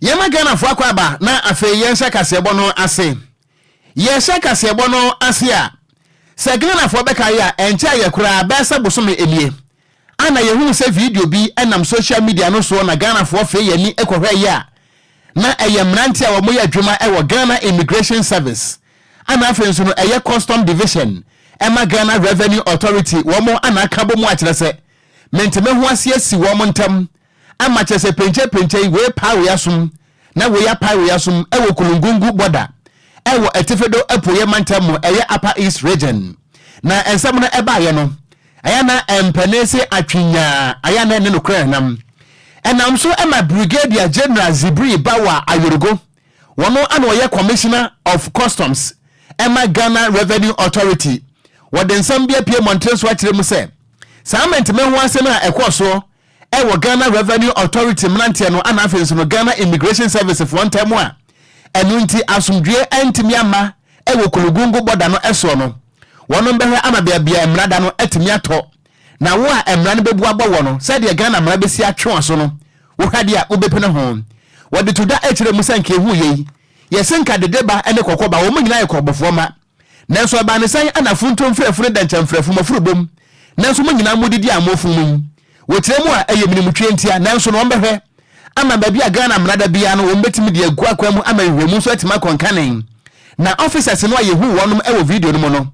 Yɛma Ghanafoɔ akɔ aba na afei yɛnhyɛ kaseɛbɔ no ase. Yɛhyɛ kaseɛbɔ no ase a, sɛ Ghanafoɔ bɛkae a, ɛnkyɛeɛ koraa bɛyɛ sɛ bosome nie a na yɛhunu sɛ video bi nam social media no soɔ na Ghanafoɔ fee yɛn ani kɔhwɛeɛ a na ɛyɛ mmeranteɛ a wɔyɛ adwuma wɔ Ghana Immigration Service ana afei nso no ɛyɛ Custom Division ɛma Ghana Revenue Authority wɔn ana aka bɔ mu akyerɛ sɛ mente me ho ase asi wɔn ntam ama kyerɛ sɛ penkyɛ yi wei paa wei asom na wei apae wei asom ɛwɔ Kulungungu border ɛwɔ Atifido Apueɛ mantam mu, ɛyɛ Upper East Region. Na nsɛm no ɛbaeɛ no, ɛyɛ na mpɛne se atwenyaa ayɛ na ɛne nokorɛ nam ɛnam so ɛma Brigadier General Zibri Bawa Ayorogo, wɔn ana ɔyɛ Commissioner of Customs ɛma Ghana Revenue Authority, wɔde nsɛm bi apue mmɔnten so akyerɛ mu sɛ saa mɛntɛmɛ ho asɛm a ɛkɔɔ soɔ ɛwɔ Ghana Revenue Authority mmeranteɛ no ana afei nso no Ghana Immigration Service foɔ ntam a ɛno nti asomdwie ɛntumi ama ɛwɔ Kologungu border no ɛsoɔ no, wɔn bɛhwɛ ama beabea mmara da no atumi atɔ na wo a mmara no bɛbu abɔ wɔ no sɛdeɛ Ghana mmara bɛsi atwe wɔn so no, wohwɛ deɛ a wobɛpene ho. Wɔde to da akyerɛ mu sɛ nka ehu yei yɛsɛ nka dede ba ne kɔkɔ ba, wɔn nyinaa yɛ kɔbɔfoɔ ma, nanso ɛbaa ne sɛn ana funtum mfrɛfu ne dɛnkyɛn mfrɛfu mɔforo bom, nanso mo nyinaa modidi a mofo mu yi wɔkyerɛ mu a ɛyɛ minimutwe ntia. Nanso no wɔn bɛhwɛ ama baabi a Ghana mmara da biara no wɔn bɛtumi de agu akwan mu ama nhwehwɛmu nso atumi akɔ nkane na officers no a yɛhu wɔnom wɔ video no mu no,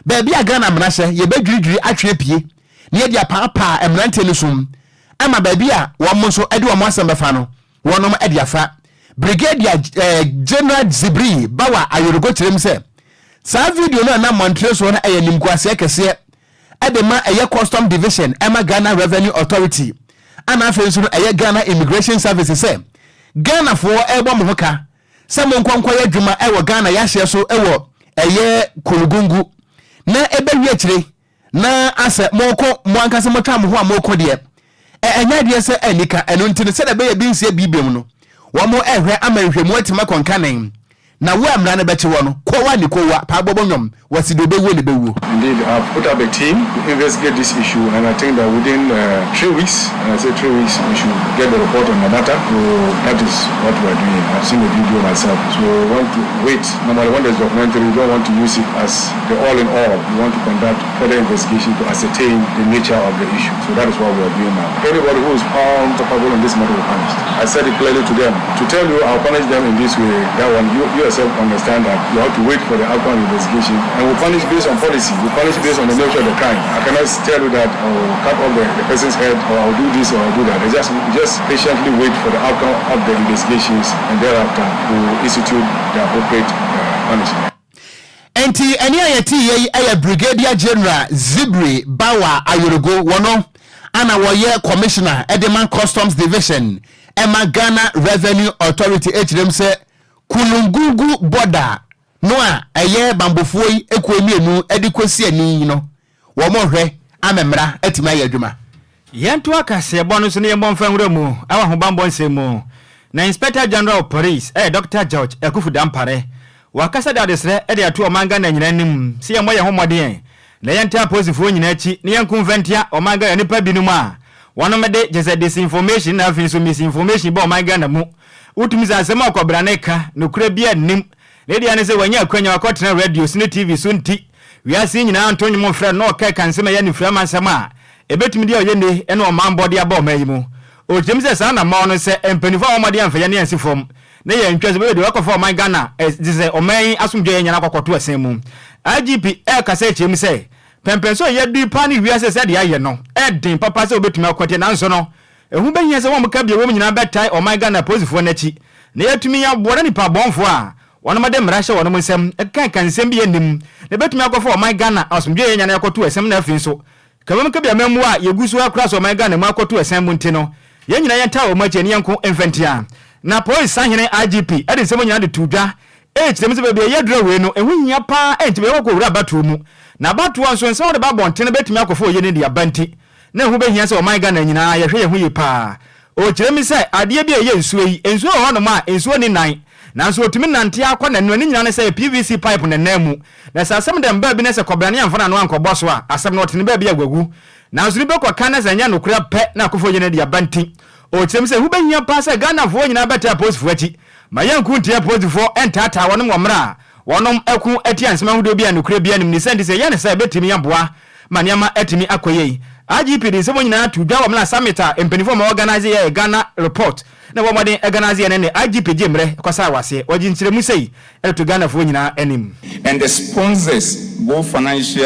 baabi a Ghana mmara hyɛ, yɛbɛdwiridwiri atwe apue na yɛde apaapaa mmeranteɛ no sum ama baabi a wɔn nso de wɔn asɛm bɛfa no wɔnom de afa. Brigadier General Zibri Bawa Ayorogo kyerɛ mu sɛ saa video no a nam mmɔntere soɔ no ɛyɛ nimguaseɛ kɛseɛ ɛde ma ɛyɛ Custom Division ɛma Ghana Revenue Authority ana afei nso no ɛyɛ Ghana Immigration Service, sɛ Ghanafoɔ ɛrebɔ mo ho ka sɛ mo nkɔnkɔyɛ adwuma ɛwɔ Ghana yɛahyɛ so ɛwɔ ɛyɛ Kologungu na ɛbɛwie akyire na asɛ mɔkɔ mo ankasa mɔtwa mo ho a mɔkɔ deɛ ɛnyɛ adeɛ sɛ ɛnika. Ɛno nti no, sɛdeɛ ɛbɛyɛ bi nsie biribiam no, wɔn ɛhwɛ ama nhwɛmu atumi akɔnkanen na wo a mmara no bɛkye wɔ no kɔwa ne kɔwa paa bɔbɔ nnwom wɔsi de obɛwuo ne bɛwuo. Indeed, I've put up a team to investigate this issue, and I think that within 3 weeks, and I say 3 weeks, we should get the report on the matter. So that is what we are doing. I've seen the video myself. So we want to wait. Normally, when there's documentary, we don't want to use it as the all in all. We want to conduct further investigation to ascertain the nature of the issue. So that is what we are doing now. Anybody who is found culpable in this matter will be punished. I said it clearly to them. To tell you I'll punish them in this way, that one, you yourself understand that you have to wait for the outcome of the investigation. And we punish based on policy. We punish based on the nature of the crime. I cannot tell you that I'll cut off the person's head or I'll do this or I'll do that. I just patiently wait for the outcome of the investigations and thereafter we will institute the appropriate punishment. Nti ɛne a yɛte yɛ yi ɛyɛ Brigadier General Zibri Bawa Ayorogo, wɔno ana wɔyɛ commissioner ɛde ma Customs Division ɛma Ghana Revenue Authority, ekyirem sɛ Kulungugu border no a ɛyɛ bambofoɔ yi ekuo mmienu ɛde kɔsi ani no, wɔn hwɛ ama mmara atumi ayɛ adwuma. Yɛnto akaseɛbɔ no so ne yɛmmɔ mfa nwura mu ɛwɔ ahobammɔ nsɛm mu na Inspector General of Police ɛyɛ Dr George Akufu Dampare wakasa de adesrɛ ɛde ato ɔman Ghana nyinaa anim sɛ yɛmmɔ yɛn ho mmɔden na yɛnta apolisifoɔ nyinaa akyi na yɛnko mfa ɔman Ghana nipa binom a wɔnom de kyɛ sɛ disinformation na afei nso misinformation bɔ ɔman Ghana mu. Wotumi sɛ asɛm a ɔkɔbra ne ka nokora bi anim na ɛdeɛ ne sɛ wanya akwanya wakɔtena radio so ne TV so nti wiase nyinaa nto nwom mfrɛ na ɔka ka nsɛm a ɛyɛ ne firama nsɛm a ɛbɛtumi deɛ ɔyɛ ne ɛne ɔman bɔde aba ɔman yi mu. Ɔkyerɛm sɛ saa namɔ no sɛ mpanimfoɔ a wɔmmɔde amfa yɛne ansi fam na yɛntwa sɛ bɛyɛ deɛ wɔkɔfa ɔman Ghana de sɛ ɔman yi asomdwe yɛ nyana akɔkɔto ɛsɛn mu. IGP ɛrekasa akyerɛ mu sɛ pɛmpɛn so yɛdu paa ne wiase sɛ deɛ ayɛ no ɛden papa sɛ wobɛtumi akɔteɛ, nanso no ɛho bɛhia sɛ wɔn ka bie wɔn nyinaa bɛtae ɔman Ghana polisifoɔ n'akyi na yɛatumi aboa na nipa bɔnfoɔ a wɔn de mmara hyɛ wɔn nsɛm ɛka nsɛm bi anim na ɛbɛtumi akɔfa ɔman Ghana asomdwe yɛ nyana akɔto ɛsɛm. Na afei nso kabam kabi amamu a yɛgu so akora so ɔman Ghana mu akɔto ɛsɛn mu nti no, yɛn nyinaa yɛnta wɔn akyi ne yɛnko mfɛntia. Na polisi sahene IGP ɛde nsɛm nyinaa de to dwa ɛkyerɛ mu sɛ baabi a yɛdura wei no ɛho hia paa, ɛnti bɛyɛ wɔkɔ wura abatoɔ mu na abatoɔ nso nsɛm wɔde ba abɔnten bɛtumi akɔfa oyɛ ne de aba nti na ɛho bɛhia sɛ ɔman Ghana nyinaa yɛhwɛ yɛn ho yie paa. Ɔkyerɛ mi sɛ adeɛ bi a ɛyɛ nsuo yi, nsuo wɔ hɔnom a nsuo ni nan, nanso otumi nante akɔ n'anu. Ne nyinaa ne sɛ PVC pipe nenam mu na sɛ asɛm dɛm baabi ne sɛ kɔbrane amfa n'ano ankɔbɔ so a, asɛm no ɔtene baabi aguagu, nanso nipa kɔka ne sɛ nyɛ nokorɛ pɛ na akɔfo yɛ no de aba nti. Ɔkyerɛ mu sɛ, Ɛho bɛhia paa sɛ Ghanafoɔ nyinaa bɛtaa apolisifoɔ akyi ma yɛnko ntia apolisifoɔ ntaataa wɔnom wɔ mmerɛ a wɔnom ko tia nsɛm ahodoɔ bi a nokorɛ biara nnim ne sɛ nti sɛ yɛyɛ no saa a ɛbɛtumi aboa ma nneɛma atumi akɔ yie. IGP de nsɛm nyinaa too dwa wɔ mmerɛ a summit a mpanimfoɔ ma wɔorganise yɛɛ Ghana Report na ɛbɔ mmɔden organise yɛ no ne IGP gyee mmerɛ kɔsaa wɔ aseɛ. Ɔgye nkyerɛmu sei de to Ghanafoɔ nyinaa anim. And the sponsors, both financial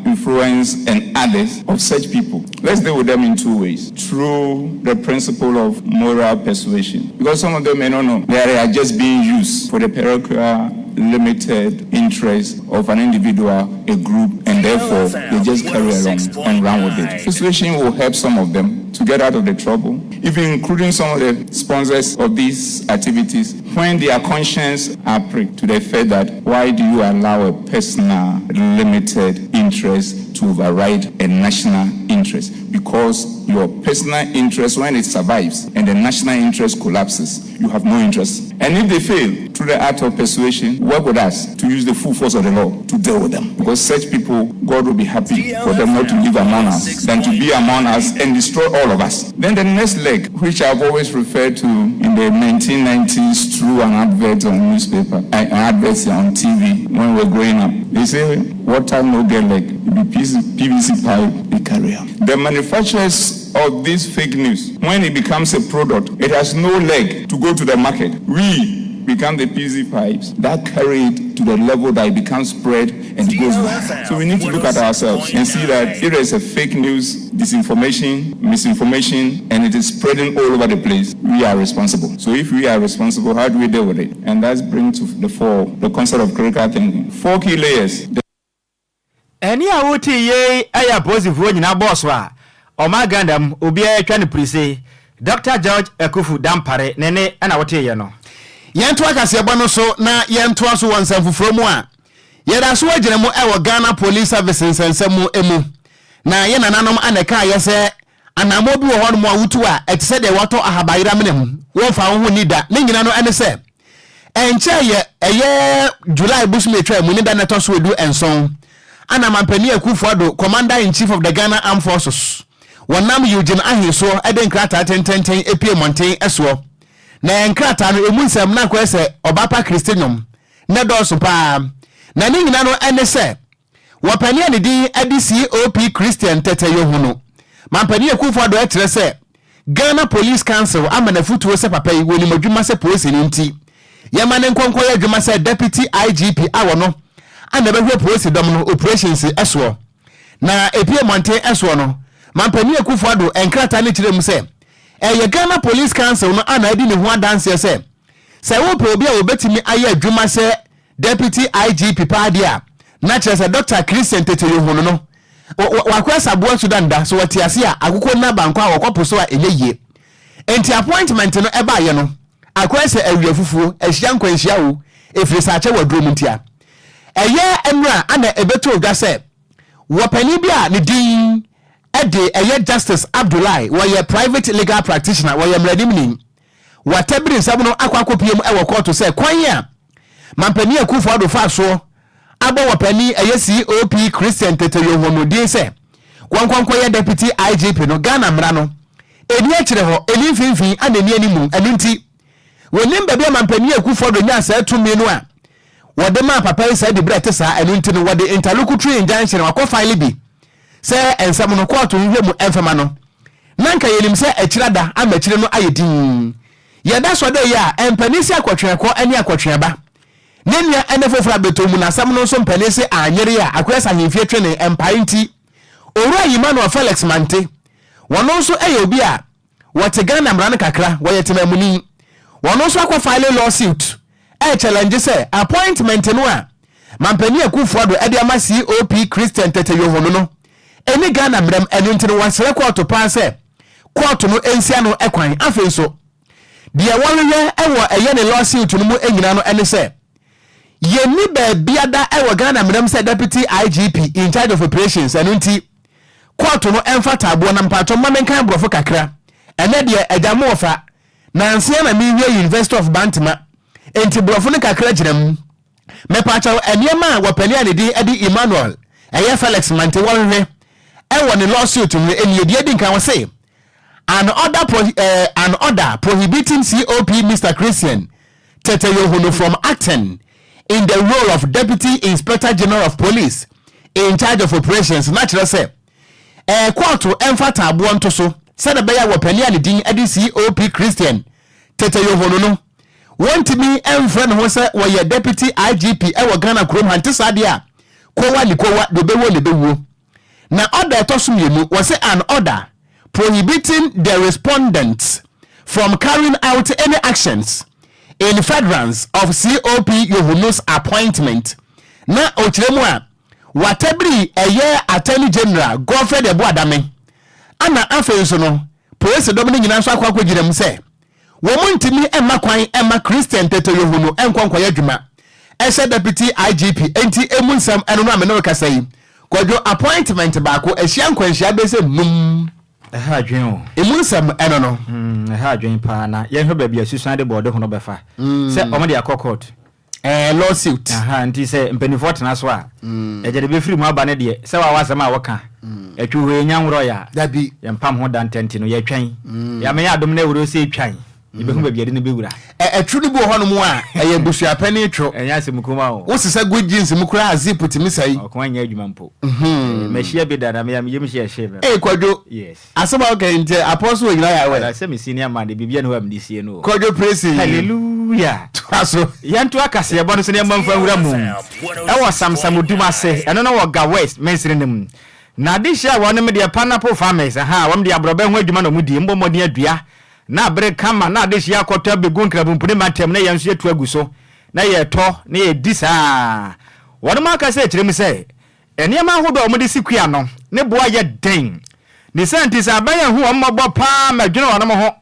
influence and others, of such people. Let's deal with them in two ways. Through the principle of moral persuasion. Because some of them may not know that they are just being used for the parochial limited interest of an individual, a group, and therefore they just carry along and run with it. Persuasion will help some of them to get out of the trouble, even including some of the sponsors of these activities, when their conscience are pricked to the effect that why do you allow a personal limited interest to override a national interest? Because your personal interest, when it survives and the national interest collapses, you have no interest. And if they fail, through the art of persuasion, work with us to use the full force of the law to deal with them. Because such people, God will be happy for them not to live among us than to be among us and destroy all of us. Then the next leg, which I've always referred to in the 1990s through an advert on newspaper, an advert on TV when we were growing up. They say, water no get leg, it be PVC pipe, they carry on. The manufacturers of this fake news, when it becomes a product, it has no leg to go to the market. We become the PZ pipes that carry it to the level that it becomes spread and goes viral. So we need to look at ourselves and see that if there is a fake news, disinformation, misinformation, and it is spreading all over the place, we are responsible. So if we are responsible, how do we deal with it? And that's bring to the fore the concept of critical thinking. Four key layers. Ɛnne a wotee yei yɛ apolisifoɔ nyinaa bɔɔso a ɔman Ghana mu obiara atwa no pirise, Dɔkta George Akuffo Dampare ne nne na woteeɛ no. Yɛntoa kaseɛbɔ no so na yɛntoa so wɔ nsɛm foforɔ mu a yɛda so agyina mu wɔ Ghana Police Service nsɛnsɛm mu mu. Na yɛn nananom na ɛkaeɛ sɛ anammɔn bi wɔ hɔnom a wotu a ɛte sɛ deɛ wɔatɔ ahabayera mena mu, womfa wo ho nni da. Ne nyina no ne sɛ ɛnkyɛeɛ ɛyɛ July bosome atwa mu ne da na ɛtɔ so 17 ana Mampanin Akufo Addo, Commander in Chief of the Ghana Armed Forces, wɔnam Eugene Ahe soɔ de nkrataa tententen pue mmɔnten soɔ. Na nkrataa no ɛmu nsɛm na akɔyɛ sɛ Ɔbaapa Kristi nnwom na ɛdɔɔso paa. Na ne nyina no ne sɛ wɔpanin a ne din de COP Christian Tetteh Yohuno no, Mampanin Akufo Addo kyerɛ sɛ Ghana Police Council ama no afutuo sɛ papa yi wɔnim adwuma sɛ polisini nti yɛma no nkɔ nkɔyɛ adwuma sɛ Deputy IGP a wɔno ana ɛbɛhwɛ polisi dɔm no operations soɔ. Na ɛpue mmɔnten soɔ no, Mampanin Akufo Addo nkrataa no kyerɛ mu sɛ ɛyɛ Ghana Police Council no ana adi ne ho adanseɛ sɛ sɛ wopɛ obi a wɔbɛtumi ayɛ adwuma sɛ Deputy IGP paa deɛ a, na kyerɛ sɛ Dɔkta Christian Tetteh Yohuno no wakɔ asaboa Sudan da, so wɔte ase a akokɔ nna bankɔ a wɔkɔ po so a ɛnyɛ yie. Enti appointment no ɛbaeɛ no, akɔyɛ sɛ awia fufuo, ahyia nkwanhyia o, ɛfiri sɛ akyɛ wɔ aduro mu ntia. Ɛyɛ mmerɛ a na ɛbɛtoo dwa sɛ wɔ panin bi a ne din de ɛyɛ Justice Abdullahi, wɔyɛ private legal practitioner, wɔyɛ mmaranimni, Watabiri nsɛm no akɔ akɔpue mu wɔ kɔɔto sɛ kwan a Mampanin Akuffo Addo faa soɔ abɔ wɔ panin ɛyɛ COP Christian Tetteh Yohuno din sɛ wɔnkɔ nkɔyɛ Deputy IGP no, Ghana mmara no ɛni akyire hɔ, ɛni mfimfini ɛna ɛni animu. Ɛno nti wɔnnim baabi a Mampanin Akuffo Addo nyaa saa tumi no a wɔde maa papa yi saa diberɛ a ɛte saa. Ɛno nti no wɔde interlocutory injunction wakɔ file bi sɛ nsɛm no kɔɔto nhwehwɛ mu mfama no. Na anka yɛnim sɛ akyiri ada ama akyire no ayɛ dinn. Yɛda sɔ dɛ yi a, mpanin se akɔtweakɔ ne akɔtweaba. Ne nua ne foforɔ abɛtɔ mu na asɛm no nso mpanin se anyere a Akoyɛs ahemfie twene mpae nti, Owura Emmanuel Felix Mante, wɔno nso yɛ obi a wɔte Ghana mmara no kakra, wɔyɛ temamuni. Wɔno nso akɔ file law suit ɛrechallenge sɛ appointment no a Mampanin Akuffo Addo de ama COP Christian Tetteh Yohuno no ɛnni Ghana mmaram, ɛno nti no wɔsrɛ kɔɔto paa sɛ kɔɔto no nsi ano kwan. Afei nso deɛ wɔhwehwɛ wɔ ɛyɛ ne law suit no mu nyinaa no ne sɛ yɛnni baabiada wɔ Ghana mmaram sɛ Deputy IGP in charge of operations, ɛno nti kɔɔto no mfa taaboɔ. Na mpaatɔ mma menkan borɔfo kakra ɛnɛ deɛ, agya mo wɔfa nansia na mewie University of Bantama, enti borɔfo no kakra gyina mu. Mepaakyɛw, nneɛma a wɔpanin a ne din de Emmanuel ɛyɛ Felix Mante wɔhwehwɛ ɛwɔ ne lawsuit no nie. Deɛ edi nkan, wɔse An order prohibiting COP Mr. Christian Tetteh Yohuno from acting in the role of Deputy Inspector General of Police in charge of operations. Na kyerɛ sɛ kɔɔto ɛmfa taaboɔ nto so sɛdeɛ ɛbɛyɛ a wɔpanin a ne din de COP Christian Tetteh Yohuno no, wɔntumi ɛmfrɛ ne ho sɛ wɔyɛ Deputy IGP ɛwɔ Ghana kurom ha. Nte saa deɛ a, kowa ne kowa de obɛwuo ne bɛwuo. Na order ɛtɔ so mmienu, wɔsɛ an order prohibiting the respondents from carrying out any actions in furtherance of COP Yohuno's appointment. Na ɔkyerɛ mu a, watabiri ɛyɛ Attorney General Godfred Yeboah Dame, ana afei nso no polisi dɔm no nyinaa nso akɔ akɔgyina mu sɛ wɔn mu ntumi mma kwan mma Christian Tetteh Yohuno nkɔ nkɔyɛ adwuma ɛhyɛ Deputy IGP. Nti emu nsɛm ɛno no a mene kasa yi, Kwadwo, appointment baako ahyia nkwanhyia bɛsɛ num. Ɛha adwen o. Emu nsɛm ɛno no. Ɛha adwen paa, na yɛhwɛ baabi a susuan de bɔɔde ho no bɛfa sɛ ɔmo de akɔ court. Lawsuit. Aha, nti sɛ mpanimfoɔ tena so a, ɛgya de bɛfiri mu aba no deɛ, sɛ wawa asɛm a wɔka atwi hɔ, yɛnya nworɔ yɛ a dabi. Yɛmpam ho da ntɛnti no, yɛtwɛn yɛamɛyɛ adom no awuro sɛ ɛtwan, yɛbɛhu baabi yɛde no bɛwura. Ɛtwo no bi wɔ hɔnom a ɛyɛ busuapɛni two. Ɛnyɛ asɛm kuma o. Wosesa good jeans mu koraa a, zip tumi sɛe. Ɔko anyɛ adwuma mpo. Mahyia bi da na meyɛ meyam hyɛ ɛhyee me. Ee, Kwadwo. Yes. Asɛm a woka yi nti apɔ so wɔ nyinaa yɛ awɛ. Sɛ me senior man de, biribia ne hɔ a mede sie no o. Kwadwo Presi. Hallelujah. Toa so. Yɛnto akaseɛbɔ no so ne yɛmmɔ mfa nwura mu ɛwɔ Samsamodum ase, ɛno no wɔ Ga West mansini no mu. Na adehyia a wɔnom deɛ pineapple farmers aha, wɔn de aborɔbɛ ho adwuma na wɔn di mbɔ mmɔden adua na abere kama na adehyia akɔtɔ abɛgu Nkrabompuni mantam na yɛn nso yɛtu agu so na yɛtɔ na yɛdi saa. Wɔnom aka sɛ kyerɛ mu sɛ nneɛma ahodoɔ a wɔde si kua no ne boa yɛ den ne sɛ nti sɛ aban ahu wɔn mmɔbɔ paa ma adwene wɔnom ho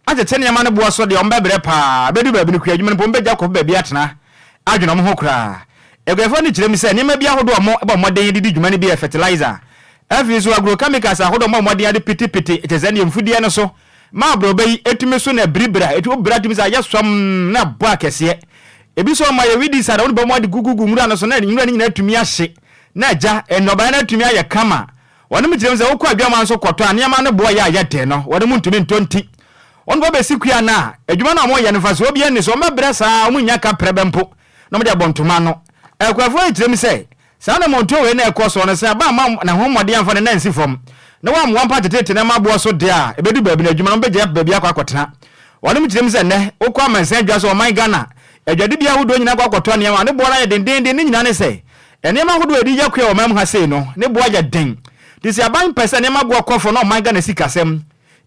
atete nneɛma no boɔ so deɛ, wɔn bɛbrɛ paa. Bɛdu baabi no, kua adwuma no mpo wɔn bɛgya kɔ baabi atena adwene wɔn ho koraa. Akuafoɔ no kyerɛ mu sɛ nneɛma bi ahodoɔ a wɔn bɔ mmɔden de di dwuma no bi yɛ fertilizer, afei nso agrochemicals ahodoɔ wɔn bɔ mmɔden ade pitipiti kyɛ sɛ nneɛ mfudeɛ no so ma aborɔbɛ yi etumi so na biribiri a etu obira tumi sɛ ayɛ sɔm na bɔ akɛseɛ. Ebi nso wɔn ayɛ weedicide a wɔde bɔ wɔn ade gugugu nwura no so na nwura no nyinaa tumi ahye na agya nnɔbaeɛ no atumi ayɛ kama. Wɔn mu kyerɛ mu sɛ wokɔ adwama nso kɔtɔ a, nneɛma no boɔ yɛ a yɛ den no, wɔn mu ntumi ntɔ, nti wɔn bɔ bɛsi kua no a, adwuma no a wɔyɛ no mfasoɔ biara nni so. Wɔn bɛbrɛ saa, wɔn nnya ka prɛbɛ mpo na wɔde abɔ ntoma no. Akuafoɔ yi kyerɛ mu sɛ saa anammɔntuo wei na ɛkɔ soɔ no, sɛ aba amma ne ho mmɔden amfa ne nan ansi fam na wɔammoa mpo atetete nneɛma aboɔ so deɛ a, ɛbɛdu baabi no adwuma no wɔbɛgyae apɛ baabi akɔ akɔtena. Wɔnom kyerɛ mu sɛ nnɛ wokɔ amansan dwa so, ɔman Ghana adwadibea ahodoɔ nyinaa kɔ akɔtɔ nneɛma a, ne boɔ no ayɛ dendeenden. Ne nyinaa ne sɛ nneɛma ahodoɔ a yɛde yɛ kua wɔ ɔman mu ha sei no, ne boɔ ayɛ den. Nti sɛ aban pɛ sɛ nneɛma boɔ kɔ fam na ɔman Ghana sikasɛm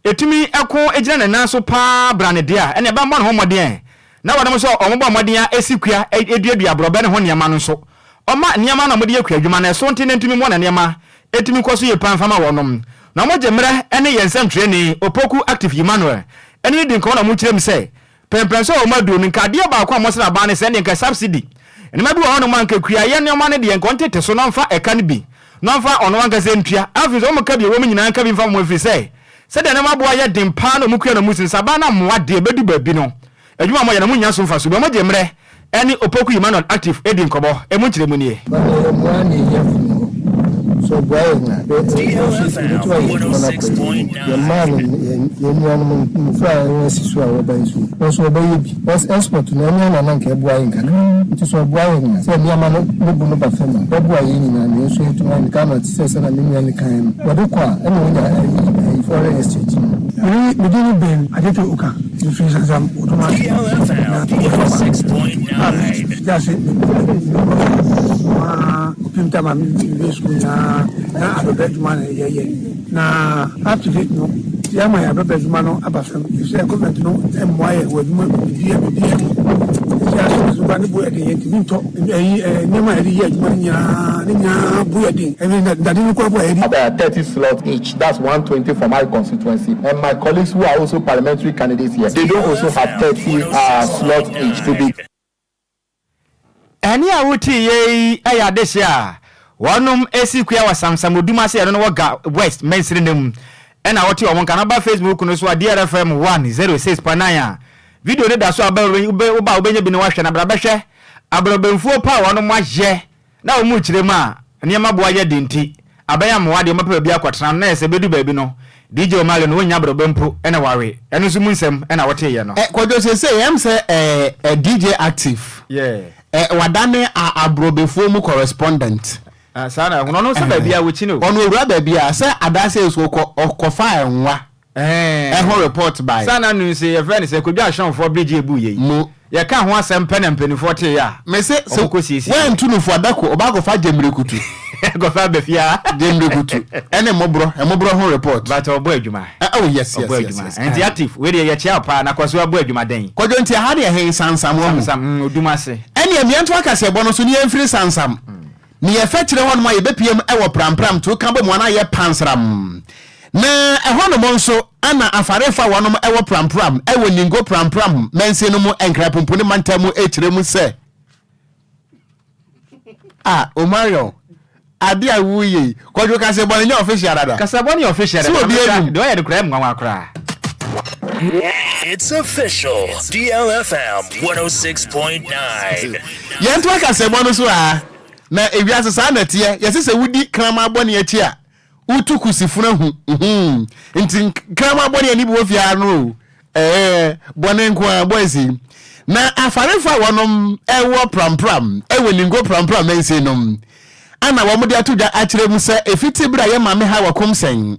ɛtumi ko gyina ne nan so paa brane deɛ a, ɛnneɛ ɛbɛmmɔ ne ho mmɔden ɛ. Na wɔnom nso a wɔbɔ mmɔden a ɛsi kua duadua aborɔbɛ ne ho nneɛma no nso, wɔma nneɛma no a wɔde yɛ kuadwuma no ɛso nte na ɛntumi mmoa na nneɛma ɛtumi kɔ so yie paa mfa ma wɔnom. Na wɔgye mmerɛ ne yɛn nsɛmtwerɛni Opoku Active Emmanuel ne no di nkɔmmɔ na wɔkyerɛ mu sɛ pɛmpɛn sɛ wɔn aduro no, nka adeɛ baako a wɔsrɛ aban ne sɛ ɛndeɛ nka subsidy nneɛma bi wɔ hɔnom a nka kuayɛ nneɛma no deɛ nka ɔntete so na ɔmfa ɛka no bi na ɔmfa ɔno ankasa ntua. Afei nso wɔn ka bi a ɛwɔ mu nyinaa nka bi mfa ma wɔn, ɛfiri sɛ sɛdeɛ nneɛma boɔ ayɛ den paa na wɔn kua na wɔn si no, sɛ aban no ammoa deɛ, ɛbɛdu baabi no adwuma a wɔyɛ no wɔnnya so mfasoɔ bi. Wɔgye mmerɛ ne Opoku Emmanuel Active di nkɔmmɔ. Emu nkyerɛmu nie. Bana yɛ mmoa na ɛhia funu hɔ. Sɛ ɔboa yɛn a, bɛ yɛn nso yɛbɛtumi ayɛ adwuma no akɔ yɛn anim. Yɛn mmaa no, yɛn yɛn nuanom mmofra a wɔn asi so a wɔba yi nso, wɔn nso wɔbɛyɛ bi. Because export no, ɛno ara na na anka ɛboa yɛn kakra. Nti sɛ ɔboa yɛn a, sɛ nneɛma no ne bo no ba fam a, ɛbɛboa yɛn nyinaa na yɛn nso yɛatumi ayɛ no. Ghana te sɛ sɛnea me nua no kaeɛ no, wɔde kɔ a, ɛna wɔnya ayi ayi foreign exchange no. Me din ne Ben Adjetey Oka, mefiri Nsasam, Odoma na mekɔfa a mefiti ase mekɔfa kɔpem tam a mewie sukuu nyinaa na adɔbɛ adwuma na yɛyɛ, na up to date no yɛama yɛ adɔbɛ adwuma no aba fam efisɛ government no mmoa yɛ wɔ adwuma biribiara biribiara mu. Sɛ asase so ba ne bo yɛ den, yɛntumi ntɔ ɛyi nneɛma a yɛde yɛ adwuma no nyinaa, ne nyinaa bo yɛ den, ɛne dade no koraa bo a yɛde 30 slots each. That's 120 for my constituency. And my colleagues who are also parliamentary candidates here, they don't also have 30 slots each to be. Ɛne a wotii yei yɛ adehye a wɔnom si kua wɔ Samsamodum ase, ɛno no wɔ Ga West mansini no mu. Ɛna wote wɔn nka no ba Facebook no so a, DRFM 106.9 a video no da so a, woba a wobɛnya bi na woahwɛ na bra bɛhwɛ aborɔbɛmfuo pa a wɔnom ayɛ na wɔn rekyerɛ mu a nneɛma boa yɛ den nti abɛn amoa deɛ wɔbɛpɛ baabi akɔtena no na yɛ sɛ bɛdu baabi no. DJ Omale no wonnya aborɔbɛ mpo na wawe. Ɛno nso mu nsɛm na woteeɛ no. Eh, Kwadwo seesei ɛm sɛ eh, eh, DJ Active. Yeah. Eh, wadane a aborɔbɛfoɔ mu correspondent. Ah, saa na ɛho no, ɔno nso baabi a wɔkyi no. Ɔno owura baabi a sɛ adaase nso ɔkɔ ɔkɔfa nwa. Ɛɛ. Ɛho report bae. Saa na nu nso yɛfrɛ no sɛ Kwadwo Ahyɛnfoɔ bridge ebu yei. Mo. Yɛka ho asɛm pɛ na mpanimfoɔ teeɛ a. Mese sɛ Wɔn kɔ siesie. woantu no fo adako ɔba akɔfa gyemmerekutu. Kɔfa aba fie a. Gyemmerekutu ɛne mmɔborɔ mmɔborɔ ho report. But ɔbɔ adwuma. Ɛ oh yes yes Ɔbɔ yes adwuma. yes. Nti active wei deɛ yɛkyea wo paa na kɔ so abɔ adwuma dɛn. Kwadwo nti aha deɛ he Sansam wahu. Samsam mm Odum ase. Ɛneɛ meɛnto akaseɛbɔ no so ne yɛmfiri Sansam. Ne yɛfɛ kyerɛ hɔnom a yɛbɛpiam wɔ Prampram to ka bɔ mu anaa yɛ Pansram. Na ɛhɔnom nso ana afarefo a wɔnom wɔ Prampram wɔ Ningo Prampram mansin no mu Nkrapumpuni mantam mu rekyerɛ mu sɛ, Ah, Omarion, ade a woreyɛ yi, Kwadwo kasɛbɔ no nyɛ official dada. Kasɛbɔ no yɛ official Sɛ dada, obi anim. Deɛ ɔyɛ no koraa ɛyɛ me nwanwa koraa. It's official. DLFM 106.9. Yɛntoa kasɛbɔ no so aa. Na ewiase saa na ɛteɛ, yɛse sɛ wodi kraman bɔne akyi a, wotu kusifunu ahu, uhmm, nti kraman bɔne ani bi wɔ fie ha no o, ɛɛ, bɔne nko ara, boys yi. Na afarefo a wɔnom ɛwɔ prampram, ɛwɔ Ningo prampram mansin nom, ana wɔn de ato dwa akyerɛ mu sɛ efiti bere a yɛ maame Hawa Kumsɛn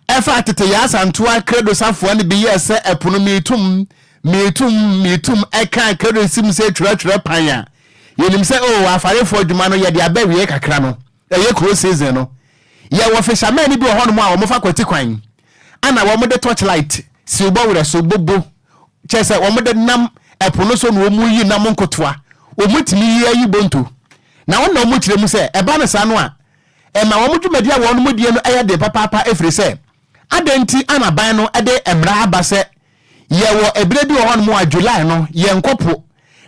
ɛfaa tete Yaa Asantoa Credo safoa no bi yɛɛ sɛ ɛpono meetum, meetum, meetum ɛkaa Credo nsim sɛ twerɛtwerɛ pan a Yɛnim sɛ oh afarefoɔ adwuma no yɛde aba awieɛ kakra no, ɛyɛ kuro season no. Yɛwɔ fishermen no bi wɔ hɔnom a wɔfa kwati kwan ana wɔde torchlight si wobɔ werɛ so bobo kyerɛ sɛ wɔde nam ɛpo no so na wɔyi nam nkotoa. Wɔtumi yi ayi bonto. Na wɔn na wɔkyerɛ mu sɛ ɛba no saa no a ɛma wɔn dwumadi a wɔn die no yɛ den papaapa ɛfiri sɛ adɛn nti ana ban no de mmara aba sɛ Yɛwɔ ɛberɛ bi wɔ hɔnom a July no yɛnkɔ po,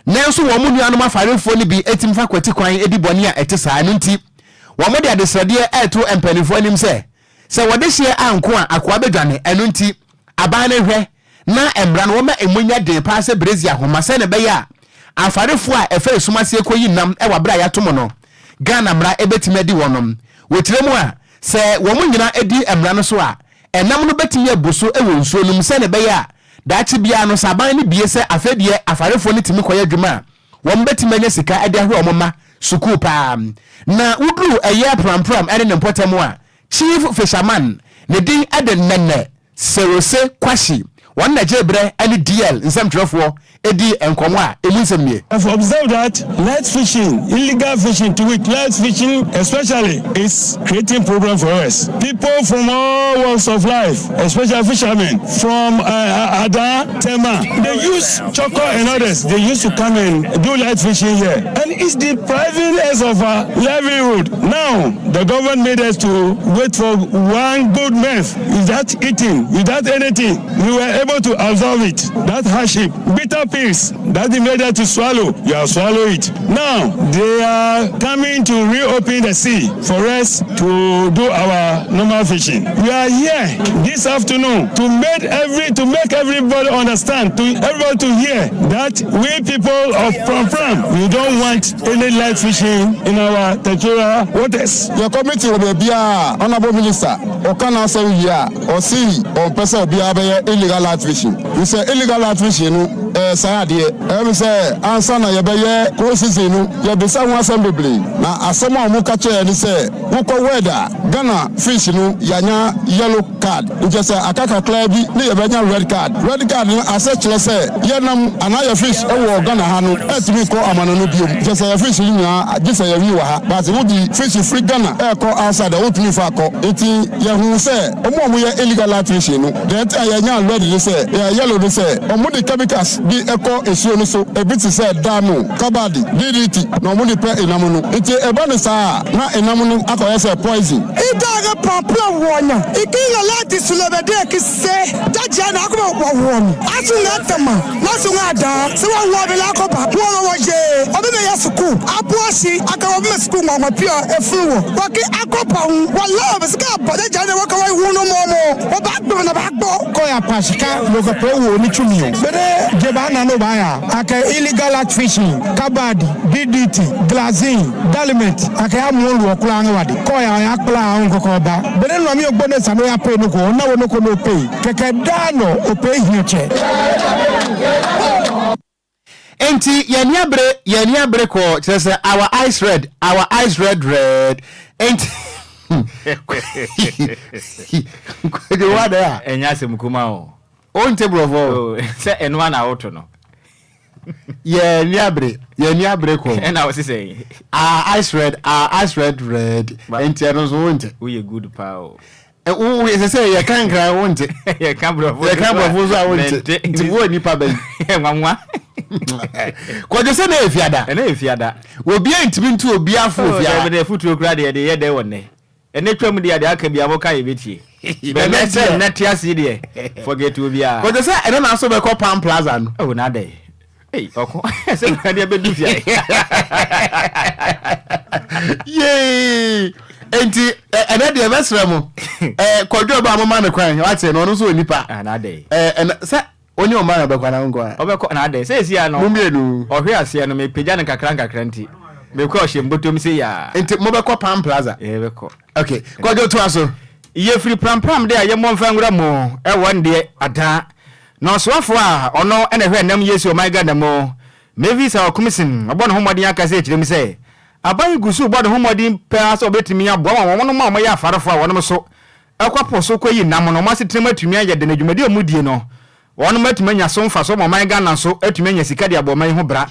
nanso wɔn nuanom afarefoɔ no bi tumi fa kwati kwan di bɔne a ɛte saa. Ɛno nti, wɔde adesrɛdeɛ reto mpanimfoɔ anim sɛ, sɛ wɔde hyeɛ anko a, akoa bɛdwane. Ɛno nti, aban no nhwɛ na mmara no wɔma ɛmu nyɛ den paa sɛ brɛzi ahoma sɛdeɛ ɛbɛyɛ a afarefoɔ a ɛfa esum aseɛ kɔyi nam wɔ aberɛ a yɛato mo no, Ghana mmara bɛtumi adi wɔnom. Wɔkyerɛ mu a, sɛ wɔn nyinaa di mmara no so a, Ɛnam no bɛtumi abu so wɔ nsuo no mu sɛdeɛ ɛbɛyɛ a daakye biara no sɛ aban no bue sɛ afei deɛ afarefoɔ no tumi kɔyɛ adwuma a, wɔn bɛtumi anya sika de ahwɛ wɔn mma sukuu paa. Na woduru ɛyɛ Prampram ne ne mpɔtam a, Chief Fisherman, ne din de Nene Serose Kwashi, wɔn na gyee berɛ ne DL nsɛmtwerɛfoɔ dii nkɔmmɔ a ɛmu nsɛm nie. I've observed that light fishing, illegal fishing to wit, light fishing especially is creating problem for us. People from all walks of life, especially fishermen from uh, Ada, Tema, they use choko and others. They used to come and do light fishing here. And it's depriving us of our livelihood. Now, the government made us to wait for one good month without eating, without anything. We were able to absorb it. That hardship, bitter pills that they made us to swallow, you have swallowed it. Now, they are coming to reopen the sea for us to do our normal fishing. We are here this afternoon to make every to make everybody understand, to everybody to hear that we people of Pram we don't want any light fishing in our territorial waters. Yɛ committee wɔ baabi a honourable minister ɔka n'asɛm wie a ɔse ɔmpɛ sɛ obiara bɛyɛ illegal light fishing fisɛ illegal light fishing no ɛyɛ saa adeɛ ɛyɛ me sɛ ansa na yɛbɛyɛ close season no yɛbisa ho asɛm bebree na asɛm a wɔn ka kyerɛ yɛn ne sɛ wokɔ word a Ghana fish no yɛanya yellow card nkyɛ sɛ aka kakraa bi ne yɛbɛnya red card. Red card no asɛ kyerɛ sɛ yɛ nam anaa yɛ fish wɔ Ghana ha no ɛntumi nkɔ amanɔne biom. Nkyɛ sɛ yɛ fish no nyinaa gye sɛ yɛwe wɔ ha but wode fish firi Ghana ɛɛkɔ outside a wontumi mfa kɔ. Nti yɛhuu sɛ ɔmo a ɔmo yɛ illegal light fishing no deɛ nti a yɛnyaa red ne sɛ yɛ yellow ne sɛ ɔmo de chemicals bi kɔ nsuo no so ebi te sɛ dano, kabadi, DDT na ɔmo de pɛ enam no. Nti ɛba no saa a na enam no akɔyɛ sɛ poison. Idaga papla wonya ikinga lati sulebede kise jajia na akoma wawon asu nga tama na su nga da se wa wo be la kopa wo wo je obi me ya suku abuoshi aka obi me suku ngwa pio efuru wo waki akopa hu wa la be sika bo jajia na waka wa hu no momo wo ba gbo na ba gbo ko ya. Apash ka logope wo ni chumi o. Bere jeba na no ba ya ake illegal art fishing, kabad, DDT, glazine, daliment ake amu olu okula anwadi. Ko ya ya kpla ahun koko ba. Bere no mi ogbone sa no ya pe no ko na wo no ko no pe. Keke da no ope hiuche. Enti yɛn ani abere, yɛn ani abere kɔ kyerɛ sɛ our eyes red, our eyes red red. Enti kwadwo wa dɛ a. Ɛnyɛ asɛm kuma o. O nte borɔfo o. Oh, sɛ ɛno ana woto no. Yɛn ani abere, yɛn ani abere kɔ. Ɛna wo sisɛ. Our eyes red, our eyes red red. Enti ɛno nso wo nte. Woyɛ good paa o. Wo ɛsɛ sɛ yɛka nkran wo nte. Yɛka borɔfo yɛka borɔfo nso a wo nte. Nti wo nipa bɛyi. Nwanwa. Kwadwo sɛ na yɛ fiada. Ɛna yɛ fiada. Obi ntumi ntu obi afo oh, fiada. Ɛbɛn afutuo kura deɛ deɛ yɛ dɛ wɔ nnɛ. Ɛnɛ twam deɛ deɛ aka bi a moka yɛ bɛtie. Bɛnɛ sɛ nnɛ te ase deɛ forget obiara. Kwadwo sɛ ɛnɛ na so bɛkɔ Palm Plaza no. Oh na adɛ. Ei ɔko sɛ kura deɛ bɛdu fia. Yee. Enti ɛnɛ deɛ bɛsrɛ mo. Kwadwo ɔba a moma no kwan wate no ɔno nso wɔ nipa. Ah na adɛ. Ɛnɛ sɛ Wo ne ɔman a ɔbɛkɔ anaa wo nko ara? Ɔbɛkɔ na adɛn? Seesei ara no, Mo mmienu. ɔhwe aseɛ no, mepagya no nkakra nkakra nti, mekɔ a ɔhyɛ me bɔtɔm sei a. Nti mobɛkɔ Palm Plaza? Yɛbɛkɔ. Ok, Kwadwo toa so. Yɛfiri Prampram de a yɛmmɔ mfa nwura mu wɔ ndeɛ adaa. Na ɔsoafoɔ a ɔno na ɛhwɛ ɛnam yie si ɔman Ghana mu, Mavis Awakumsin, ɔbɔ ne ho mmɔden akasa akyerɛ mu sɛ, aban yi gu so rebɔ ne ho mmɔden paa sɛ ɔbɛtumi aboa ma wɔnom a wɔyɛ afarefoɔ a wɔnom so kɔ po so kɔyi nam no, wɔn asetena mu atumi ayɛ den, na dwumadi a wɔdie no, wɔnom atumi anya so mfasoɔ ma ɔman Ghana nso atumi anya sika de abɔ ɔman yi ho bra.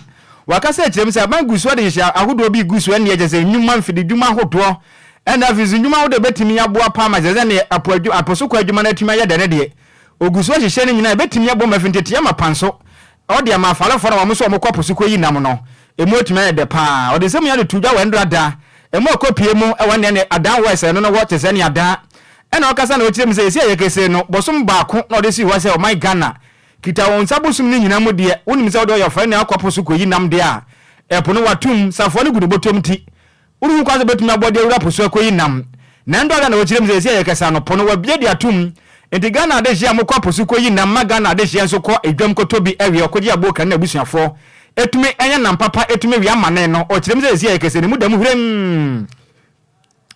Wakasa akyerɛ mu sɛ aban gu so de nhyehyɛe ahodoɔ bi regu so ɛnneɛ kyerɛ sɛ nnwuma, mfididwuma ahodoɔ ɛna afei nso nnwuma ahodoɔ a ɛbɛtumi aboa paa ma kyerɛ sɛ neɛ apo adwu, apo so kɔ adwuma no atumi ayɛ dɛ no deɛ ɔgu so ahyehyɛ no nyinaa ɛbɛtumi aboa ma afi nteteɛ amapa nso ɔde ama afarefoɔ na wɔn nso a wɔkɔ po so kɔyi nam no Emu atumi ayɛ dɛ paa. Ɔde nsɛm nyinaa de too dwa wɔ Ɛndra da. Emu a ɔkɔ pie mu wɔ nea ne Adan West ɛno no wɔ te sɛ nea Dan ɛna ɔkasa na ɔkyerɛ mu sɛ esi a yɛkese no bosom baako na ɔde sii hɔ sɛ ɔman Ghana kita wɔn nsa bosom no nyinaa mu deɛ wonim sɛ wode ɔyɛ ɔfrɛ nea ɔkɔ po so kɔyi nam deɛ a ɛpo no watom safoa no gu ne bɔtɔm nti Worenhu kwan sɛ obetumi abɔ de awura po so akoyi nam. Na ɛno da na wɔkyerɛ mu sɛ seesei a yɛkasa no, po no wɔabue de atom. Enti Ghana adehyeɛ a mokɔ po so koyi nam ma Ghana adehyeɛ nso kɔ edwam kɔtɔ bi we ɔkogye aboɔ kra ne n'abusuafoɔ tumi nya nam papa tumi we amane no, ɔkyerɛ mu sɛ seesei a yɛkasa no emu da mu hwirenn.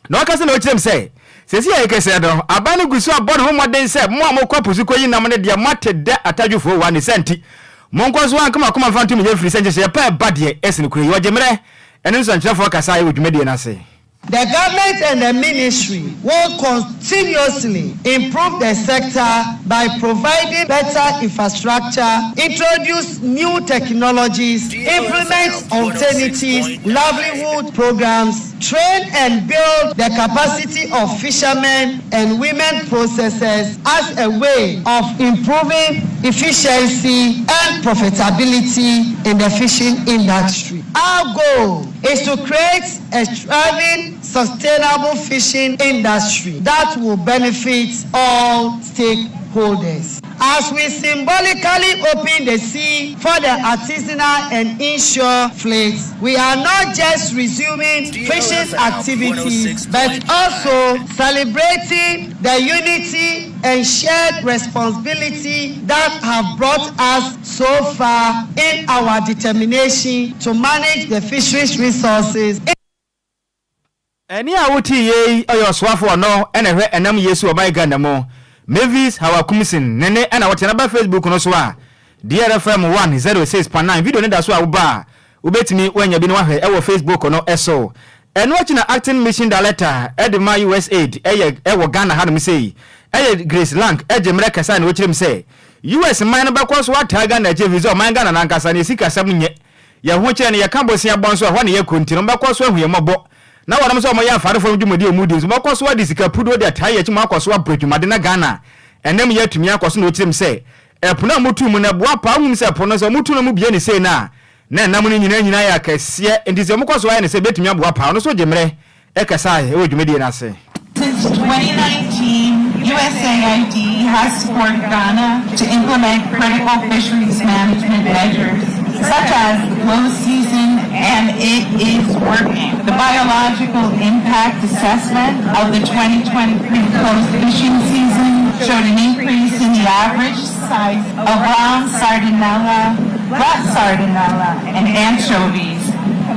Na ɔkasa na ɔkyerɛ mu sɛ seesei a yɛkasa no, aban no gu so abɔ ne ho mmɔden sɛ mo a mokɔ po so koyi nam no deɛ moate dɛ atadwofoɔ wa ne saa nti monkɔ so ara nka mo akoma mfa nto mo yam firi sɛ nhyehyɛeɛ pa a ɛba deɛ ɛsene kuro yi. Ɔgye mmerɛ Ɛne nsɛnkyerɛfoɔ kasaeɛ wɔ dwumadie no ase. The government and the ministry will continuously improve the sector by providing better infrastructure, introduce new technologies, implement alternative livelihood programs, train and build the capacity of fishermen and women processors as a way of improving efficiency and profitability in the fishing industry. Our goal is to create a thriving, sustainable fishing industry that will benefit all stakeholders. As we symbolically open the sea for the artisanal and inshore fleets, we are not just resuming fishing activities but also celebrating the unity and shared responsibility that have brought us so far in our determination to manage the fisheries resources. Ɛnne a wote yei ɔyɛ ɔsoafo ɔno na ɛhwɛ ɛnam yie so wɔ ɔman Ghana mu Mavis Hawa Kumsin ne ne ɛna wote na ba Facebook no so a DRFM 106.9 video no da so a woba a wobɛtumi woanya bi na wahwɛ ɛwɔ Facebook no so. Ɛno akyi na Acting Mission Director de ma USAID ɛyɛ ɛwɔ Ghana hanom sei ɛyɛ Grace Lang gye mmerɛ kɛsɛ a na ɔkyerɛ mu sɛ US man no bɛkɔ so ataa Ghana akyi ɛfiri sɛ ɔman Ghana no ankasa no yɛ sikasɛm nyɛ yɛn ho kyerɛ no yɛka bosea bɔ nso ɛhɔ na yɛkɔ nti no wɔbɛkɔ so ahu yɛn mmɔbɔ na wɔnom sɛ wɔyɛ afarefoɔ no dwumadi a wɔdi nso wɔbɛkɔ so ade sika puduo de ataa yɛn akyi ma akɔ so abrɛ dwumade na Ghana ɛnam yɛ atumi akɔ so na ɔkyerɛ mu sɛ ɛpo no a motu mu no ɛboa paa wohum sɛ ɛpo no sɛ wɔtu no mobie ne sei no a Na ɛnam no nyinaa nyinaa yɛ akɛseɛ, enti sɛ wɔkɔ so ayɛ no sɛ ɛbɛtumi aboa paa. Ɔno nso gye mmerɛ kasaeɛ wɔ dwumadie no ase. Since 2019, USAID has supported Ghana to implement critical fisheries management measures, such as the closed season, and it is working. The biological impact assessment of the 2023 closed fishing season shows showed an increase in the average size of round sardinella, rat sardinella, and anchovies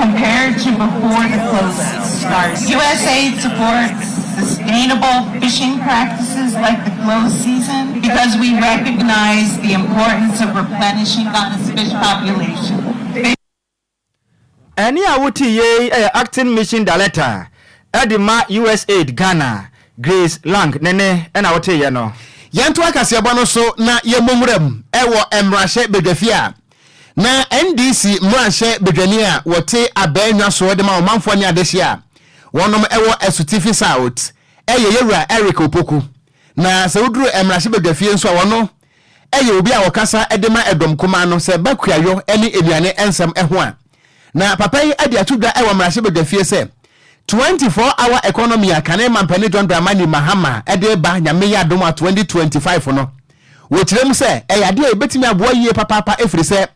compared to before the close started. USAID supports sustainable fishing practices like the closed season because we recognize the importance of replenishing Ghana's fish population. Ɛnne a wote yei yɛ Acting Mission Director de ma USAID Ghana, Grace Lang ne nne na woteeɛ no. Yɛntoa kaseɛbɔ no so na yɛmmɔ nwuram wɔ mmarahyɛ badwafie a na NDC mmarahyɛ badwani a wɔte abaa nnwa soɔ de ma ɔmanfoɔ ne adehyeɛ a wɔnom wɔ Asutifi South yɛ Yɛwura Eric Opoku. Na sɛ woduru mmarahyɛ badwafie nso a wɔno yɛ obi a ɔkasa de ma ɛdɔm kumaa no sɛ ɛba kuayɔ ne nnuane nsɛm ho a. Na papa yi de ato dwa wɔ mmarahyɛbadwafie sɛ 24 hour economy a kane mampanin John Dramani Mahama de reba Nyame yɛ adom a 2025 no, wɔkyerɛ mu sɛ ɛyɛ adeɛ a ɛbɛtumi aboa yie papaapa ɛfiri sɛ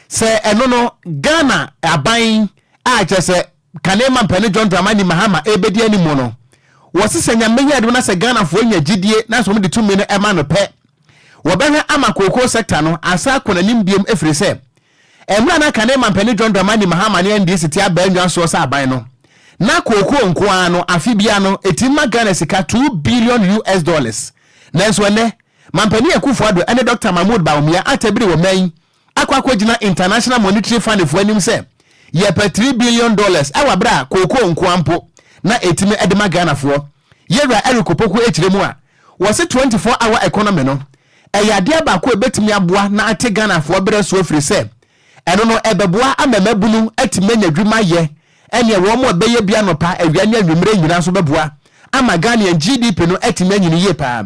sɛ ɛno no Ghana aban a kyerɛ sɛ kane mampanin John Dramani Mahama ɛrebɛdi anim no, wɔse sɛ Nyame yɛ adom na sɛ Ghanafoɔ nya gyidie na sɛ wɔde tumi no ma no pɛ, Wɔbɛhwɛ ama kookoo sector no asan akɔ n'anim biom ɛfiri sɛ mmerɛ a na kane mampanin John Dramani Mahama ne NDC te abaa nnwa soɔ sɛ aban no, na kookoo nko ara no afe biara no ɛtumi ma Ghana sika 2 billion US dollars. Nanso ɛnnɛ, Mampanin Akufo Addo ne Dɔkta Mahmood Bawumia atabiri wɔ man yi akɔ akɔgyina International Monetary Fund foɔ anim sɛ yɛpɛ 3 billion dollars wɔ aberɛ a kookoo nko ara mpo na ɛtumi de ma Ghanafoɔ. Yɛwura Eric Opoku kyerɛ mu a, wɔse 24 hour economy no, ɛyɛ adeɛ baako a ɛbɛtumi aboa na ate Ghanafoɔ berɛ so afiri sɛ ɛno no ɛbɛboa ama mmabunu atumi anya adwuma ayɛ ɛneɛ wɔn a ɛbɛyɛ bi anɔpa, awia ne anwummerɛ nyinaa nso bɛboa ama Ghanaian GDP no atumi anyini yie paa.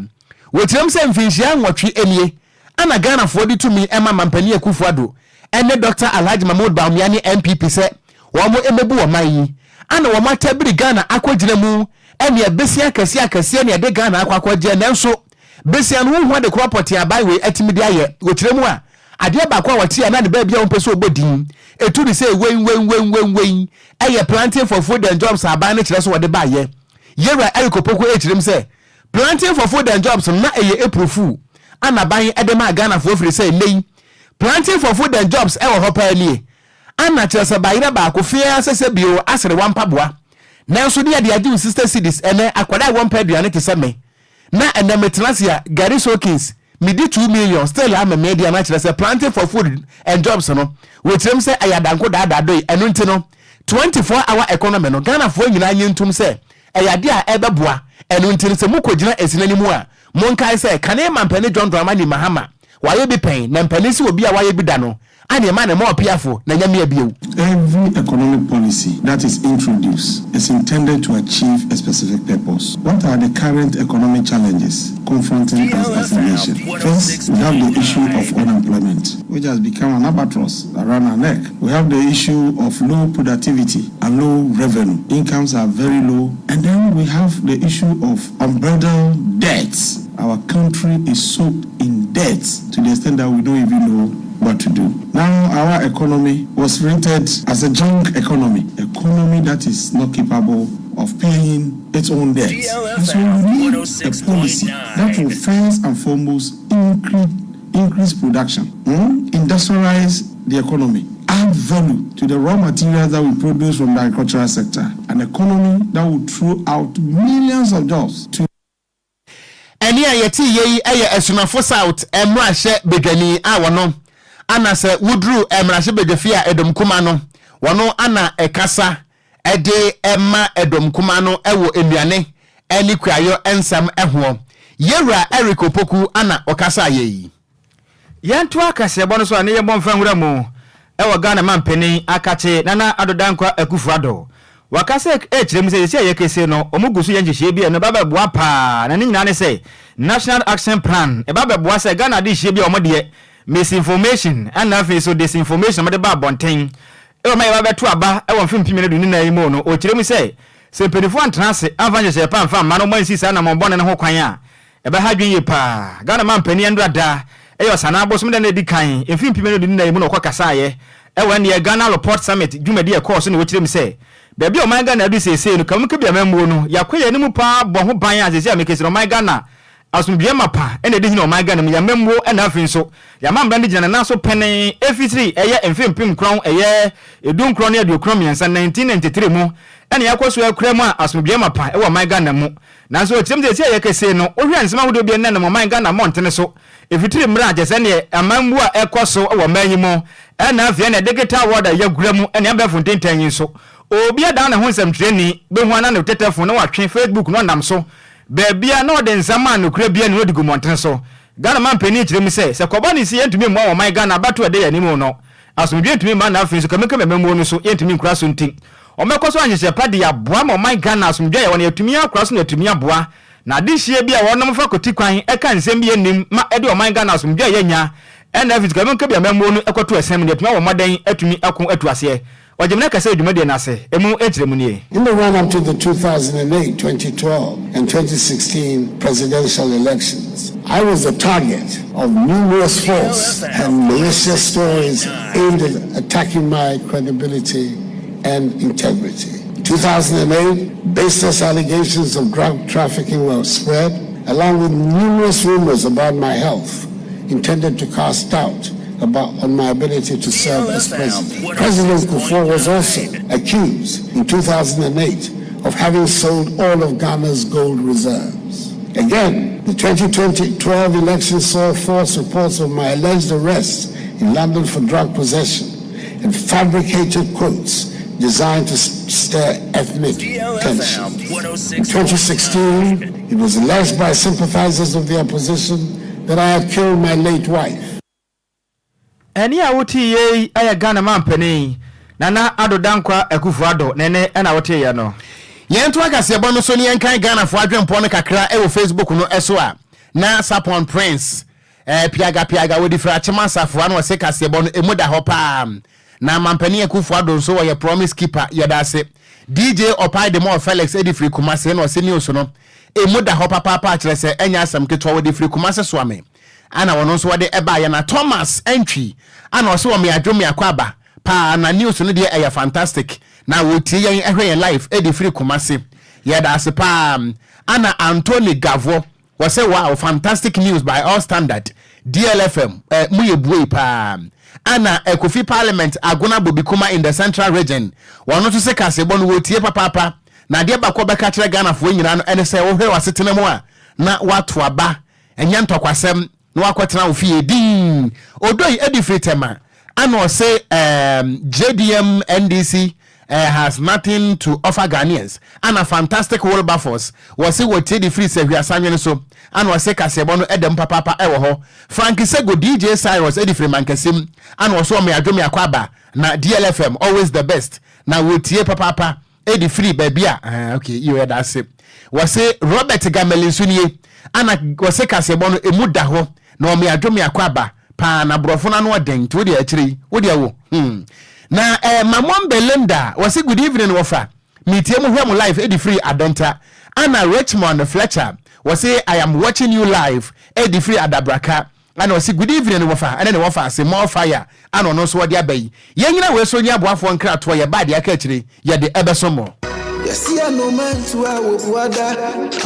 Wɔkyerɛm sɛ mfinhyia nwɔtwe nie ana Ghanafoɔ de tumi ma Mampanin Akufo Addo ne Dɔkta Alhaji Mahmood Bawumia ne NPP sɛ wɔn mmɛbu ɔman yi? Ana wɔn atabiri Ghana akɔgyina mu ɛneɛ besia akɛseɛ akɛseɛ na yɛde Ghana akɔ akɔgyeɛ nanso besia no wonhu ade korɔ pɔtee aban wei atumi de ayɛ. Wɔkyerɛ mu a, adeɛ baako a wɔte a na ne baabi a wɔmpɛ sɛ wɔbɔ din ɛtu ne sɛ wei wei wei wei wei ɛyɛ planting for food and jobs a aban no kyerɛ sɛ wɔde baeɛ. Yɛwura Eric Opoku ɛkyerɛ mu sɛ Planting for food and jobs no na ɛyɛ April fool a naban de maa Ghanafoɔ firi sɛ nnɛ yi planting for food and jobs wɔ hɔ paa nie ana kyerɛ sɛ bayerɛ baako feaa sɛ sɛ bio aserewa mpaboa nanso ne yɛde agye wo sista cedis ɛnɛ akwadaa a wɔmpɛ aduane te sɛ me na ɛnɛ metena ase a Gary Sokins medi 2 million still a memee deɛ na kyerɛ sɛ planting for food and jobs no wɔkyerɛm sɛ ɛyɛ adanko daadaa doi ɛno nti no 24 hour economy no Ghanafoɔ nyinaa nye ntom sɛ Ɛyɛ ade a ɛbɛboa. Ɛno nti no, sɛ mukogyina asi no anim a, monkae sɛ, kane mampanin John Dramani Mahama, wayɛ bi pɛn, na mpanin sɛ obi a wayɛ bi da no, a na ɛma no ma ɔpeafo na ɛnyɛ mmea bio. Every economic policy that is introduced is intended to achieve a specific purpose. What are the current economic challenges confronting us as a nation? First, we have the issue of unemployment, which has become an albatross around our neck. We have the issue of low productivity and low revenue. Incomes are very low. And then we have the issue of unbridled debts. Our country is soaked in debts to the extent that we don't even know what to do. Now, our economy was rated as a junk economy, economy that is not capable of paying its own debts. And so we need a policy that will first and foremost increase, increase production, industrialize the economy, add value to the raw materials that we produce from the agricultural sector, an economy that will throw out millions of jobs to Ɛnne a yɛtee yɛ yi yɛ Asunafo South mmarahyɛ badwani a wɔno ana sɛ woduru mmarahyɛ badwafie a ɛdɔm kuma no wɔno ana ɛkasa de ma ɛdɔm kuma no wɔ nnuane ne kuayɔ nsɛm hoɔ. Yɛwura Eric Opoku ana ɔkasaeɛ yi. Yɛntoa kaseɛbɔ no so a ne yɛmmɔ mfa nwura mu wɔ Ghana manpanin Akakye Nana Addo Dankwa Akuffo Addo. Wakasa rekyerɛ mu sɛ seesei a yɛkese no wɔn gu so yɛ nhyehyɛeɛ bi a ɛno ɛba bɛboa paa na ne nyinaa ne sɛ National Action Plan ɛba bɛboa sɛ Ghana adehyeɛ bi a wɔn deɛ misinformation ɛna afei nso disinformation wɔde ba abɔnten ɛwɔ ma yɛba bɛto aba ɛwɔ mfe mpem mmienu ne nan yi mu no. Ɔkyerɛ mu sɛ sɛ mpanimfoɔ antena ase amfa nhyehyɛeɛ pa amfa amma na wɔn ansi saa anammɔn bɔne no ho kwan a Ɛbɛha adwene yie paa. Ghana manpanin Andrew Adda yɛ Ɔsanaa bosom da no a ɛdi kan mfe 2014 yi mu na ɔkɔ kasaeɛ wɔ ɛnneɛ Ghana Report Summit dwumadi a ɛkɔɔ so na wɔkyerɛ mu sɛ baabi a ɔman Ghana adu seesei no Kamu Kebi amammuo no yɛakɔ yɛn anim paa bɔ ho ban a seesei a mekesi no ɔman Ghana. Asomdwoeɛ mapa na ɛdi hene ɔman Ghana mu, yɛn amammuo na afei nso yɛn amambra no gyina ne nan so pɛnee ɛfitiri ɛyɛ mfe 2093 ne 93, 1993 mu na yɛakɔ so akura mu a asomdwoeɛ mapa wɔ ɔman Ghana mu. Nanso ɔkyerɛ mu sɛ seesei a yɛkasa yi no, wohwɛ nsɛm ahodoɔ bi a ɛnenam ɔman Ghana mmɔntene so ɛfitiri mmerɛ a kyerɛ sɛ neɛ amammuo a ɛkɔ so wɔ ɔman yi mu na afei ɛne digital world a yɛagura mu ne abɛɛfo ntentan yi nso obi adan ne ho nsɛmtwerɛni bɛhu ana ne tetɛfon na watwe Facebook na ɔnam so Baabia na ɔde nsɛm a nokorɛ biara nni hɔ de gu mmɔntene so. Ghana manpanin kyerɛ mu sɛ, sɛ kɔba no si yɛntumi mmoa ɔman Ghana abatoɔ a ɛda yɛn anim no, asomdwoeɛ ntumi mma na afei nso kamikami amammuo no so yɛntumi nkura so nti, wɔbɛkɔ so ahyehyɛ pa de aboa ma ɔman Ghana asomdwoeɛ a yɛwɔ no yɛatumi akora so na yɛatumi aboa na adehyeɛ bi a wɔnom fa kɔti kwan ka nsɛm bi yɛnnim ma ɛde ɔman Ghana asomdwoeɛ a yɛanya ɛna afei nso kamikami amammuo no kɔto asiane mu no yɛatumi abɔ mmɔden atumi ako atu aseɛ. Ɔgyemena kɛsɛ dwumadie no ase, emu nkyerɛmu nie. In the run-up to the 2008, 2012, and 2016 presidential elections, I was the target of numerous false and malicious stories aimed at attacking my credibility and integrity. In 2008, baseless allegations of drug trafficking were spread, along with numerous rumors about my health intended to cast doubt about on my ability to serve as president. President Kufuor was also accused in 2008 of having sold all of Ghana's gold reserves. Again, the 2012 election saw false reports of my alleged arrest in London for drug possession and fabricated quotes designed to stir ethnic tension. In 2016, it was alleged by sympathizers of the opposition that I had killed my late wife. Ɛnne a woteeɛ yi yɛ Ghana mampanin Nana Addo Dankwa Akufo Addo ne nne na woteeɛ no. Yɛnto akaseɛbɔ no so na yɛnkan Ghanafoɔ adwempɔ no kakra wɔ Facebook no so a, na Sapon Prince eh, Piaga Piaga wɔdi firi Akyem Asafoa na ɔse kaseɛbɔ no ɛmu da hɔ paa. Na Mampanin Akufo Addo nso ɔyɛ promise keeper, yɛda ase. DJ Ɔpae Demore Felix ɛdi firi Kumase na ɔse news no ɛmu da hɔ papaapa kyerɛ sɛ ɛnyɛ asɛm ketewa wɔde firi Kumase Soame Ana ɔno nso ɔde ɛbaeɛ na Thomas Antwi ana ɔse wɔ meadwo meakɔ aba paa na news no deɛ ɛyɛ fantastic na wɔtie yɛn ɛhwɛ yɛn live ɛde firi Kumasi yɛdaase paa ana Anthony Gavoɔ wɔse wow fantastic news by all standard DLFM eh, mo yɛ buei paa ana Kofi Parliament Agona Bobikuma in the Central Region wɔno nso se kasebɔ no wɔtie papaapa na adeɛ baako ɔbɛka kyerɛ Ghanafoɔ nyinaa no ɛne sɛ wohwɛ w'asetena mu a na woato aba Ɛnyɛ ntɔkwasɛm na wakɔtena wo fie dinn. Odoi adi firi Tema ana ɔse ehm JDM NDC eh has nothing to offer Ghanaians ana Fantastic Wilberforce wɔse wɔtie de firi Sahwi Asanwene so ana ɔse kaseɛbɔ no ɛda mu papaapa ɛwɔ hɔ. Frank Sego DJ Cyrus adi firi Mankasim ana ɔse ɔme adwo me akɔ aba na DLFM always the best na wɔtie papaapa Edi firi baabi a ah ok iyo yɛda ase. Wɔse Robert Gameli nso nie ana wɔse kaseɛbɔ no emu da hɔ na ɔme adwo me akɔ aba paa na borɔfo no ano ɔden nti wodeɛ akyire yi wodeɛ wo hmm. Na eh, Mamon Belinda wɔse good evening wɔfa metie mo hwɛ mo live edi firi Adenta ana Richmond Fletcher wɔse I am watching you live edi firi Adabraka Ɛna ɔse good evening ne wɔfa ɛne ne wɔfa ase more fire ana ɔno nso ɔde aba yi yɛn nyina wei so nyɛ aboafoɔ nkratoɔ yɛbaa deɛ aka akyire yɛde ɛbɛsom mo. Yɛsi anoma ntu a wɔbua da.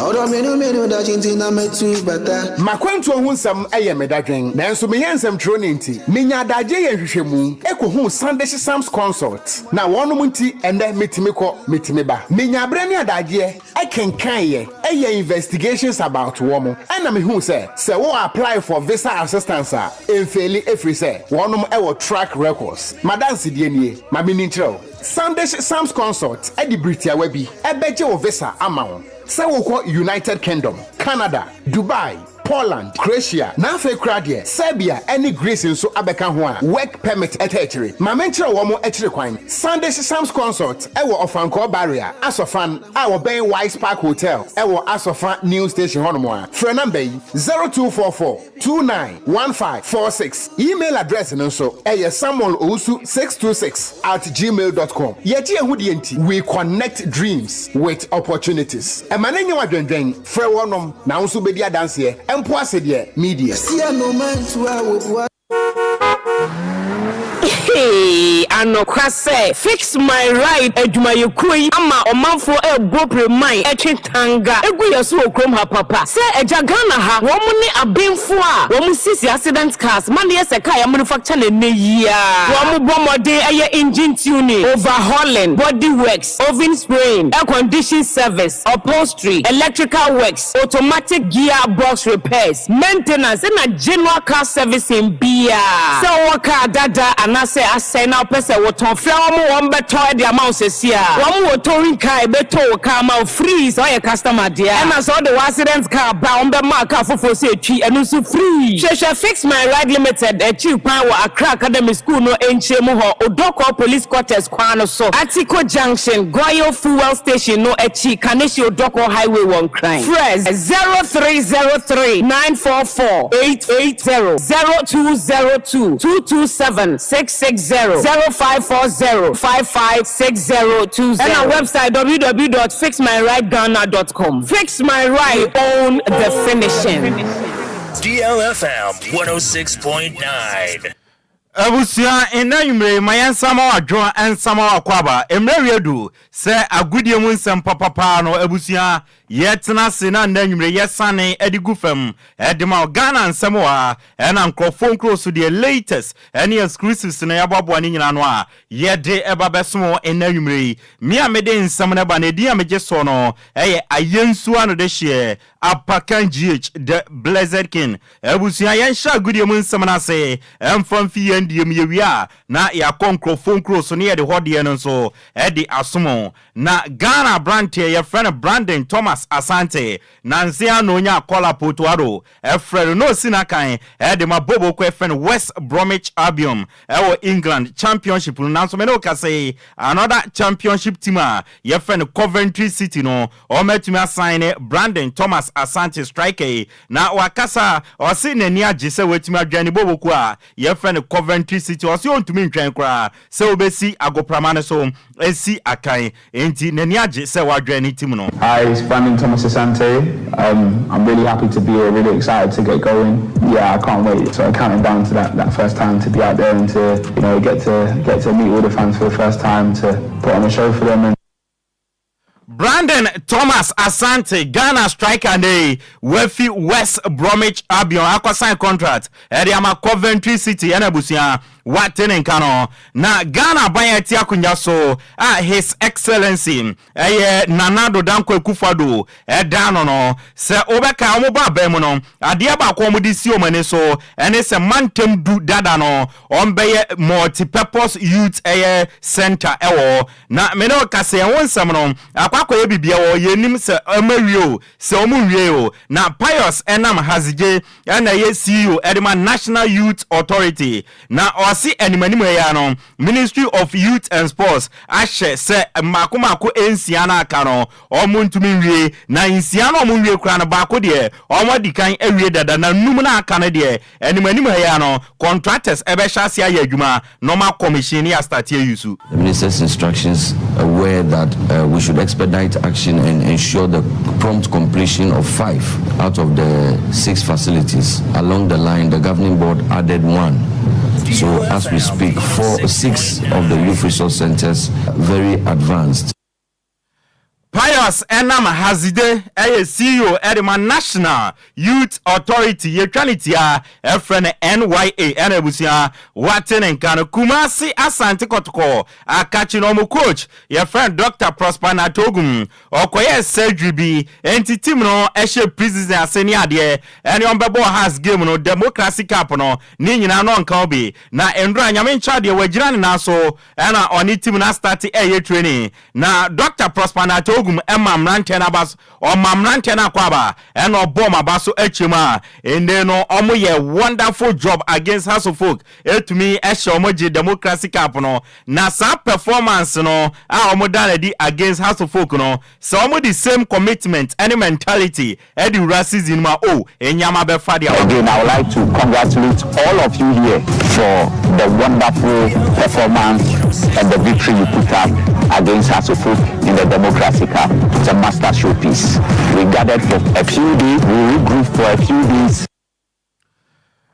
Ɔdɔ mmienu mmienu da kyinkyini na mɛtu bata. M'akwantuo ho nsɛm yɛ me dadwen, nanso meyɛ nsɛmtwerɛni nti, menya adagyeɛ yɛ nhwehwɛmu kɔhuu Sandish Sams Consult, na wɔnom nti ɛnnɛ metumi kɔ, metumi ba. Menya berɛ ne adagyeɛ kenkan yɛ, yɛ investigations about wɔn, ɛna mehuu sɛ, sɛ wo apply for visa assistance a, ɛnfeeli ɛfiri sɛ wɔnom wɔ track records. M'adansedie nie, ma menni nkyerɛ wo. Sandish Sams Consult de bere tiawa bi bɛgye wo visa ama wo sɛ wokɔ United Kingdom, Canada, Dubai, Poland, Croatia, na afei koraa deɛ Serbia ne Greece nso abɛka ho a work permit taa akyire. Ma menkyerɛ wɔn akyiri kwan. Sandish Sams Consult wɔ Ɔfankɔɔ Barrier, Asɔfan, a wɔbɛn Wise Park Hotel wɔ Asɔfa New Station hɔnom a. Frɛ namba yi, 0244 2915 46. Email address no nso yɛ samuelowusu626 at gmail dot com. Yɛgye yɛn ho die nti, we connect dreams with opportunities. Ɛma no nyɛ wo adwendwen, frɛ wɔnom na wo nso wobɛdi adanseɛ, mpo ase deɛ, media. Yɛsi anoma ntu a wɔbua. Hey! Anokwa sɛ Fix My Ride adwumayɛkuo yi ama ɔmanfoɔ ɛrebɔ pireman ɛtwe tanga gu yɛn so wɔ kurom ha papa. Sɛ agya Ghana ha wɔn ne abenfoɔ a wɔn sisi accident cars ma no yɛ sɛ car yɛ manufacture no ɛnnɛ yi ara. Wɔn bɔ mmɔden ɛyɛ engine tuning, overhauling, body works, oven spraying, air condition service, upholstery, electrical works, automatic gear box repairs, maintenance ɛna general car servicing biara. Sɛ wowɔ car dada anaasɛ asɛe na wopɛ sɛ wotɔn, frɛ wɔn, wɔn bɛtɔ de ama wo seesei ara. Wɔn wɔ towing car a ɛbɛtow wo car ama wo free sɛ woyɛ customer deɛ a. Ɛna sɛ wode wo accident car ba a, wɔn bɛma wo car foforɔ sɛ twi, ɛno nso free. Hwehwɛ Fix My Ride Limited akyiri kwan wɔ Accra Academy School no nkyɛn mu hɔ, Odorkor Police Quarters kwan no so, Atiko Junction, Goil Fuel Station no akyi, Kaneshie Odorkor Highway wɔ Nkran. Frɛ 0303 944 880, 0202 227 660, 0540 556020 ɛna website www dot fixmyrideghana dot com. Fix My Ride, own the finishing. DLFM 106.9. Abusua, nnɛ anwummere yi, ma yɛnsan ma w'adwo nsa ma w'akwaaba. Mmerɛ wie du sɛ agodie mu nsɛm papa paa no, abusua, yɛtena ase na nnɛ anwummere yɛsane de gu fam de ma wo. Ghana nsɛm wɔ ha, ɛna nkurɔfoɔ nkuro so deɛ latest ne exclusives no yɛaboaboa ne nyinaa ano a yɛde ba bɛsom wo nnɛ anwummere yi. Me a mede nsɛm no ba no, edin a megye soɔ no yɛ Ayensu Anodehyeɛ Apakan GH, The Blessed King. Abusua, yɛnhyɛ agodie mu nsɛm no ase mfa mfi yɛn deɛ mu. Yɛwie a, na yɛakɔ nkurɔfoɔ nkuro so ne yɛde hɔ deɛ no nso de asom. Na Ghana aberanteɛ, yɛfrɛ no Brandon Thomas Asante, nansa yi ara na ɔnyaa Kola Potuado frɛ no na ɔsi n'akan de ma Bobo kɔ yɛfrɛ no West Bromwich Albion wɔ England Championship no. Nanso me ne wo kasa yi, another Championship team a yɛfrɛ no Coventry City no, Wɔatumi asan ne Brandon Thomas Asante striker yi na wakasa. Ɔse n'ani agye sɛ watumi adwan ne bɔbɔkuo a yɛfrɛ no Coventry City. Ɔse ɔntumi ntwɛn koraa sɛ ɔbɛsi agoprama no so asi akan enti n'ani agye sɛ wadwan ne team no. Hi, it's Brandon Thomas Asante. Um, I'm really happy to be here, really excited to get going. Yeah, I can't wait. So I'm counting down to that, that first time to be out there and to, you know, get to get to meet all the fans for the first time, to put on a show for them. And Brandon Thomas Asante, Ghana striker nnɛ yi wafi West Bromwich Albion akɔ sign contract ɛde ama Coventry City ɛna abusua wate ne nka no. Na Ghana aban a ɛte akonnwa so a His Excellency ɛyɛ Nana Addo Dankwa Akufo-Addo ɛda ano no, sɛ wobɛka wɔn ba aban mu no, adeɛ baako a wɔde si wɔn ani so ɛne sɛ mantam du dada no wɔbɛyɛ multi-purpose youth ɛyɛ center ɛwɔ hɔ. Na me ne wo kasa yi, wo nsɛm no akɔ akɔyɛ biribi wɔ hɔ, yɛnnim sɛ wɔawie o, sɛ wɔnwiei o. Na Pius Enam Hadzigye na ɛyɛ CEO de ma National Youth Authority, na ɔse animanim yi ara no, Ministry of Youth and Sports ahyɛ sɛ mmaako mmaako nsia no a aka no, wɔntumi nwie, na nsia no a wɔnwie koraa no, baako deɛ wɔadi kan awie dada, na nnum no a aka no deɛ, Anim anim ha yi ara no, contractors bɛhyɛ aseɛ ayɛ adwuma na wɔn akɔmihyin ne yɛastarte ayi su. The minister's instructions were that we should expedite action and ensure the prompt completion of five out of the six facilities. Along the line, the governing board added one. So as we speak, four, six of the youth resource centers very advanced. Pius Enam Hazide yɛ CEO de ma National Youth Authority, yɛtwa ne tia frɛ no NYA, ɛna abusua wate ne nka no. Kumasi Asante Kɔtɔkɔ akakye no, wɔn coach yɛfrɛ no Doctor Prosper Narteh-Ogum, ɔkɔyɛɛ surgery bi, enti team no hyɛ pre-season ase ne adeɛ, ɛne wɔn bɛbɔɔ Hearts game no, Democracy Cup no, ne nyinaa no ɔnka ho bi. Na nnora Nyame nkyɛ adeɛ, wagyina ne nan so, ɛna ɔne team no astarte ɛreyɛ training. Na Dɔkta Prosper Narteh Ogum ma mmeranteɛ no aba so, ɔma mmeranteɛ no akwaaba, ɛna ɔbɔ wɔn aba so akyire mu a, nnɛ no wɔn yɛ wonderful job against House of Folk, ɛtumi hyɛ wɔn gye Democracy Cup no, na saa performance no a wɔn da no adi against House of Folk no, sɛ wɔn de same commitment ne mentality de wura season no mu a, oh, nneɛma bɛfa deɛ wɔn. Again, I would like to congratulate all of you here for the wonderful performance and the victory you put up against Hearts of Oak in the Democracy Cup. It's a master showpiece. We gathered for a few days, we regrouped for a few days.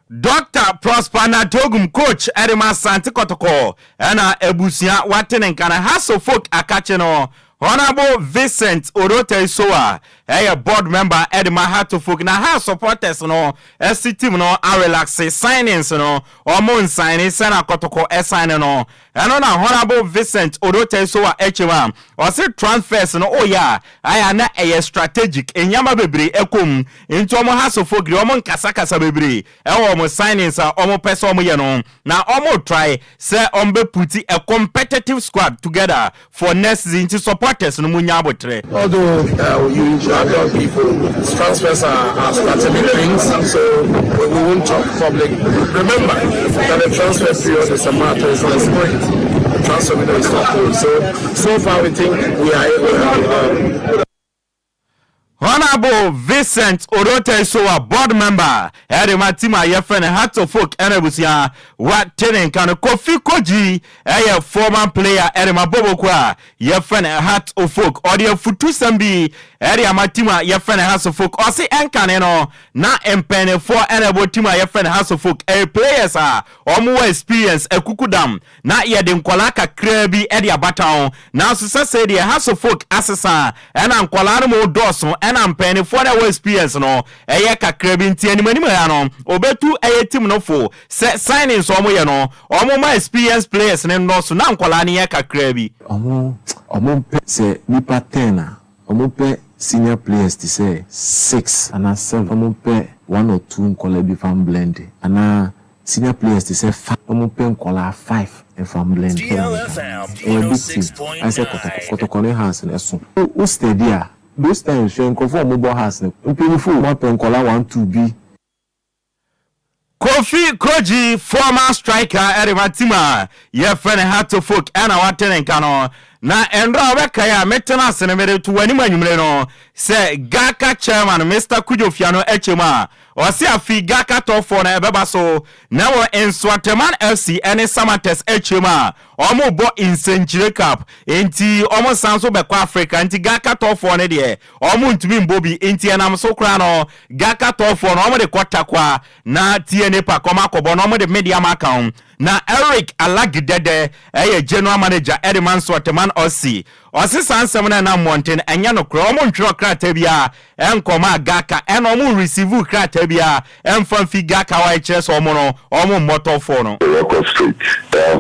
Dr. Prosper Narteh Ogum, coach ɛde ma Asante Kɔtɔkɔ, ɛna abusua wate ne nka no. Hearts of Oak akakye no, Honourable Vincent Odotei Sowah ɛyɛ board member ɛde ma Hearts of Oak, na Hearts supporters no ɛsi team no arelaxe, signings no ɔmo nsign sɛna Kɔtɔkɔ ɛsign no. Ɛno na Honourable Vincent Odotei Sowah ɛkyɛm a ɔse transfers no oyɛ a ayɛ na ɛyɛ strategic, nneɛma bebree ɛkɔm, nti ɔmo Hearts of Oak deɛ, ɔmo nkasakasa bebree ɛwɔ ɔmo signings a ɔmo pɛ sɛ ɔmo yɛ no, na ɔmo try sɛ ɔmo bɛ put a competitive squad together for next season, nti supporters no mu nya abotrɛ. Although you adult people, transfers are strategic things, so we won't talk public. Remember that the transfer period is a matter, it's not a sprint. The transfer window is not closed. So, so far we think we are able to. Honourable Vincent Odotei Sowah, board member ɛde ma team a yɛfrɛ no Hearts of Oak, ɛna abusua wate ne nka no. Kofi Kogyi ɛyɛ former player ɛde ma Boboko a yɛfrɛ no Hearts of Oak. Ɔde afutusɛm bi ɛde ama team a yɛfrɛ no Hearts of Oak. Ɔse ɛnkane no na mpanyinfoɔ ɛna ɛbɔ team a yɛfrɛ no Hearts of Oak, ɛyɛ players a wɔn wɔ experience akuku dam na yɛde nkɔlaa kakraa bi ɛde abata ho, nanso sɛsɛ deɛ Hearts of Oak asesa, ɛna nkɔlaa no mu dɔɔso, ɛna mpanyinfoɔ no ɛwɔ experience no ɛyɛ kakra bi, nti anim anim ha no obetu ɛyɛ team no fo sɛ signings wɔn yɛ no, wɔn ma experience players ne nnɔɔso na nkɔlaa no yɛ kakra bi. Ɔmo mpɛ sɛ nipa 10 a, ɔmo pɛ senior players te sɛ six anaa seven, ɔmo pɛ one or two nkɔla bi fan blend, anaa senior players te sɛ five, ɔmo pɛ nkɔla five ɛfam blend. Ɛyɛ big team ayɛ sɛ Kɔtɔkɔ. Kɔtɔkɔ ne Hearts no ɛso o steady a those times, hwɛ nkurɔfoɔ a ɔmo bɔ Hearts no, mpanyinfoɔ ɔmo apɛ nkɔla one two bi. Kofi Koji, former striker ɛde ma team a yɛfrɛ no Hearts of Oak, ɛna wate ne nka no. Na ɛnora a wɔbɛkae a metena ase no, mede to w'anim anwummere no sɛ GHALCA chairman Mr Kudjoe Fianoo akyɛ mu a ɔse afi GHALCA top four no ɛbɛba so, na wɔ Nsoatreman FC ɛne Samartex akyɛ mu a ɔmo bɔ Nsɛnkyire Cup, nti ɔmo san so bɛkɔ Africa, nti GHALCA top four no deɛ ɔmo ntumi mbɔ bi, nti ɛnam so koraa no GHALCA top four no ɔmo de kɔ Tarkwa na TnA Park ɔmo akɔbɔ, na ɔmo de Medeama aka ho. Na Eric Alagidede ɛyɛ general manager ɛde ma Nsoatreman ɔsi ɔse saa nsɛm no ɛnam mmɔnten ɛnyɛ nokorɛ. Ɔmo ntwerɛ krataa bi a ɛnkɔma a GHALCA, ɛna ɔmo receive krataa bi a ɛmfa mfi GHALCA wa ɛkyerɛ sɛ ɔmo no ɔmo mmɔtɔfoɔ no. Record straight,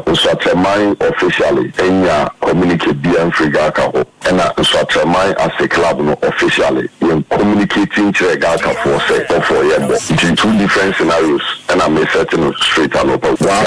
Nsoatreman officially enya communicate bi mfiri GHALCA hɔ, ɛna Nsoatreman as a club no officially yɛn communicating kyerɛ GHALCAfoɔ sɛ ɔfoɔ yɛ bɔ, nti two different scenarios ɛna me set no straight anɔpa wa.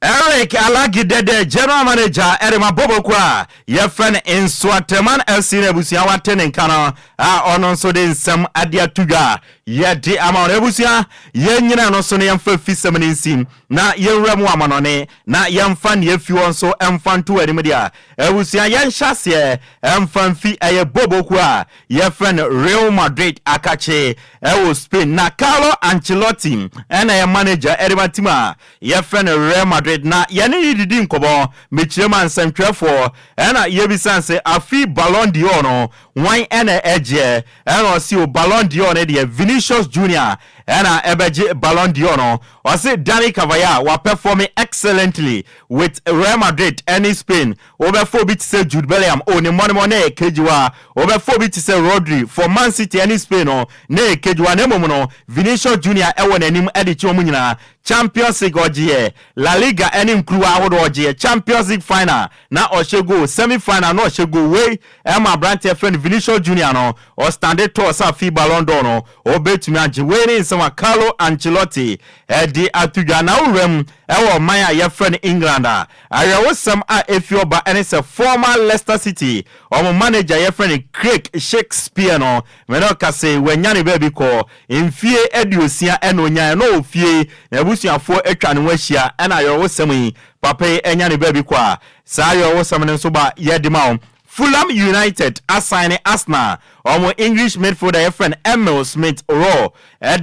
Eric Alagidede, general manager ɛde bɔbɔku a yɛfrɛ no Nsoatreman FC no, abusua wate ne nka no a ɔno nso de nsɛm ade ato dwa a yɛde ama ɔno. Abusua, yɛnyina no so no yɛmfa fisɛm no nsim na yɛnwura mu amanɔne na yɛmfa ne yɛfi hɔ nso ɛmfa nto anim deɛ a abusua yɛnhyɛ aseɛ ɛmfa mfi ɛyɛ boboku a yɛfrɛ no Real Madrid akakye ɛwɔ Spain. Na Carlo Ancelotti ɛna ɛyɛ manager ɛde ma team a yɛfrɛ no Real Madrid, na yɛne ne didi nkɔmmɔ mekyerɛ mu ansɛmtwerɛfoɔ, ɛna yɛbisa sɛ afi Ballon d'Or no wan ɛna ɛgyeɛ, ɛna ɔsi o Ballon d'Or no deɛ Vinicius Junior ɛna ɛbɛgye Ballon d'Or no. Ɔsi Dani Carvajal waperform excellently with Real Madrid ɛne Spain. Wobɛfo obi te sɛ Jude Bellingham o ne mmɔnemɔ na ɛyɛ kejiwa, wobɛfo obi te sɛ Rodri for Man City ɛne Spain no na ɛyɛ kejiwa, na mmom no Vinicius Junior ɛwɔ n'anim ɛde kye wɔn nyinaa. Champions League ɔgyeɛ, La Liga ɛne nkuruwa ahodoɔ ɔgyeɛ, Champions League final na ɔhyɛ goal, semi final na ɔhyɛ goal. Wei ɛma aberanteɛ fɛ no Vinicius Junior no ɔstand tall sɛ afi Ballon d'Or no ɔbɛtumi agye. Wei ne nsɛm a Carlo Ancelotti ɛde ato dwa. Na awura mu ɛwɔ ɔman a yɛfrɛ no England a, awerɛwosɛm a efi ɔba ɛne sɛ former Leicester City ɔmo manager yɛfrɛ no Craig Shakespeare no mene ɔka sɛ wanya ne baabi kɔ. Mfie 60 ɛna onya ɛna ofie na abusuafoɔ atwa ne ho ahyia, ɛna awerɛwosɛm yi papa yi anya ne baabi kɔ a saa awerɛwosɛm no nso ba yɛde ma wo. Fulham United asan ne Arsenal. Wɔn English midfielder a yɛfrɛ no Emile Smith Rowe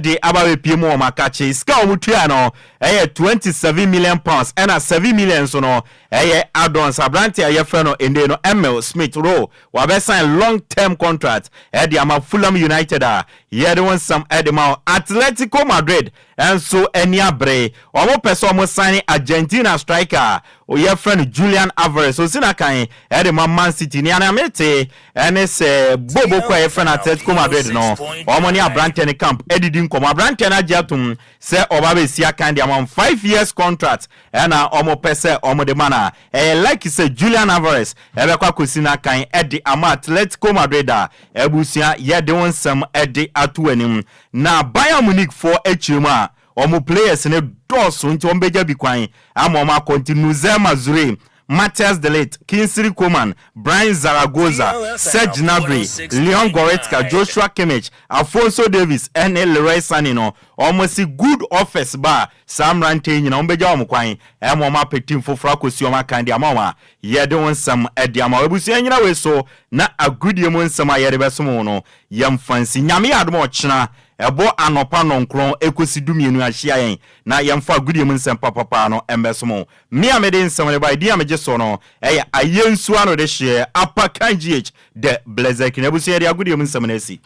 de aba abɛpue mu wɔ wɔn akakye. Sika a wɔtua no yɛ £27 million ɛna £7 million nso no ɛyɛ add-ons. Aberanteɛ a yɛfrɛ no nnɛ no Emile Smith Rowe wabɛsign long term contract de ama Fulham United a yɛde wo nsɛm de ma wo. Atletico Madrid nso ani abere, wɔpɛ sɛ wɔn sign Argentina striker a yɛfrɛ no Julian Alvarez. Osi n'akan de ma Man City. Nea na mete ne sɛ Bobo ko a yɛfrɛ no Atletico Madrid no, wɔn ne aberanteɛ no camp adidi nkɔmmɔ. Aberanteɛ no agye atom sɛ ɔba abɛsi akan de ama wɔn. 5 years contract ɛna wɔpɛ sɛ wɔde ma no a ɛyɛ like sɛ Julian Alvarez ɛbɛkɔ akɔsi n'akan de ama Atletico Madrid a abusua yɛde wo nsɛm de ato anim. Na Bayern Munich foɔ akyire mu a wɔn players no dɔɔso nti wɔn bɛgya bi kwan ama wɔn akɔ nti Noussair Mazraoui, Matthijs de Ligt, Kingsley Coman, Bryan Zaragoza, Serge Gnabry, Leon Goretzka, Joshua Kimmich, Alphonso Davies ɛne Leroy Sane no wɔn si good offers ba a saa mmeranteɛ yi nyinaa wɔn bɛgya wɔn kwan ɛma wɔn apɛ team foforɔ akɔsi wɔn akan de ama wɔn a yɛde wɔn nsɛm de ama wɔn. Abusua nyina wei so na agodie mu nsɛm a yɛde bɛsom wɔn no yɛmfa nsi. Nyame yɛ adom a ɔkyena ɛbɔ anɔpa 9 ɛkɔsi 12 ahyia yɛn na yɛmfa agodie mu nsɛm papapaa no ɛmbɛsom wɔn. Me a mede nsɛm no ba din a megye so no ɛyɛ Ayɛnsuo ano de hyeɛ Apakan GH the Blessed King. Abusua yɛde agodie mu nsɛm no asi.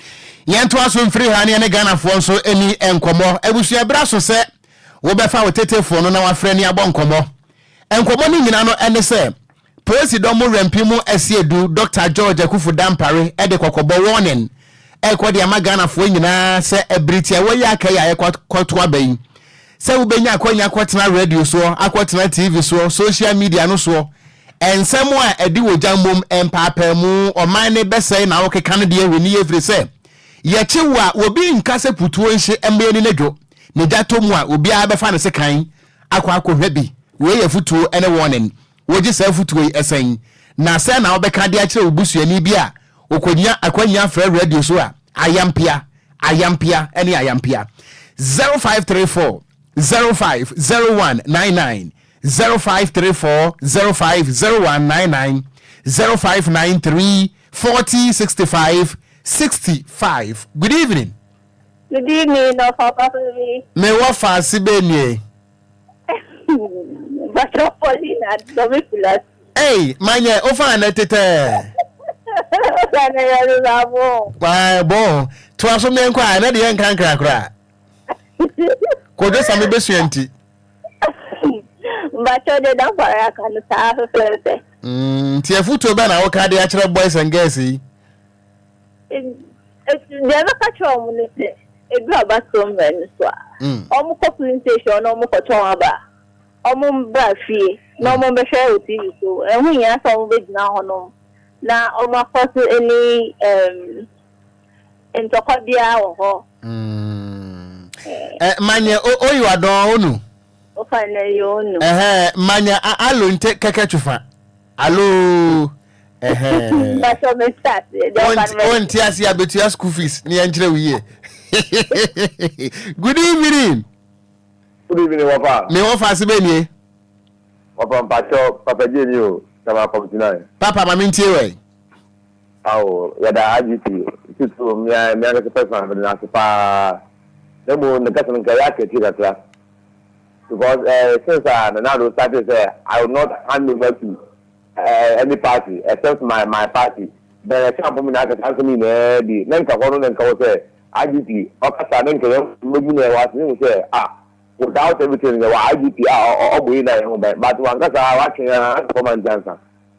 Yɛntoa so mfiri ha ne yɛne Ghanafoɔ nso ani nkɔmmɔ. Abusua berɛ aso sɛ wobɛfa wo tetefoɔ no na wafrɛ ne abɔ nkɔmmɔ. Nkɔmmɔ no nyina no ɛne sɛ Polisi dɔm mu wɛmpi mu asiedu Dr. George Akuffo Dampare de kɔkɔbɔ, warning, ɛrekɔ de ama Ghanafoɔ nyinaa sɛ ɛbere tiawa yi aka yi a yɛkɔto aba yi sɛ wobɛnya akwanya akɔtena radio soɔ, akɔtena TV soɔ, social media no soɔ, nsɛm a ɛde wɔ gya mmom mpaapaamu ɔman ne bɛsɛe na wokeka no deɛ hwɛ ni yɛ firi sɛ yɛkye wo a obi nka sɛ putuo nhye mmea ni n'adwo ne gya tɔ mu a obiara bɛfa ne sekan akɔ akɔhwɛ bi. Wei yɛ fotuo ne warning. Wogye saa fotuo yi ɛsɛn na sɛ na wobɛka de akyerɛ wo busuani bi a okɔnya akwanya frɛ radio so a ayampia ayampia ne ayampia. 0534 050199, 0534 050199, 0593 40 65 65. Good evening. Good evening, Ɔfa Papa bi. Mewɔ faase bɛ nie. Bàtà Paulina Dɔmi Pilas. Ei, manyɛ ofa na tetɛ. Ofa na yɛre baabo. Waa bon, toa so meɛnkɔ a ɛnɛ deɛ yɛnka nkra koraa. Kwadwo sa mebɛsua nti. Bàtà de dampare aka no saa fɛfɛɛfɛ. Nti afotuo bɛn na woka de akyerɛ boys and girls yi? Deɛ mɛka kyerɛ wɔn ne sɛ edu abatoɔ mmerɛ no so a, wɔn kɔ polling station na wɔn kɔtɔn aba a, wɔn mbra fie na wɔn bɛhwɛ wɔ TV so. Ɛho hia sɛ wɔn bɛgyina hɔnom na wɔn akɔ so ne ntɔkwa biara wɔ hɔ. Eh, manyɛ oyi wa dɔn onu. Ofa na yɛ onu. Ɛhɛn, manyɛ alo nte kɛkɛ twufa. Alo. Ɛhɛn. Bàtɔ mi start. Wonte ase abetua school fees ne yɛnkyerɛ wo yie. Good evening. Good evening, Wafa. Me wɔfa ase bɛ nie. Wafa mpakyɛ Papa J ni o, Sama 49. Papa ma mentie wɛ. Awo, yɛda IGP tutu mmea mmea kɛse personal mede n'ase paa. Na mu ne kasa no nka yɛ akɛkyi kakra. Because since Nana Addo started sɛ I will not hand over to any party except my party. Bɛn ɛkyɛ ampom nyinaa kasa asɛm nyinaa bi. Ne nka hɔ no ne nka wɔ sɛ IGP ɔkasa ne nka yɛn mmɛbu na ɛwɔ ase ne hu sɛ ah, without everything yɛwɔ IGP a ɔbɔ yi na yɛn ho ban, but wankasa watwe a kɔma ntiansa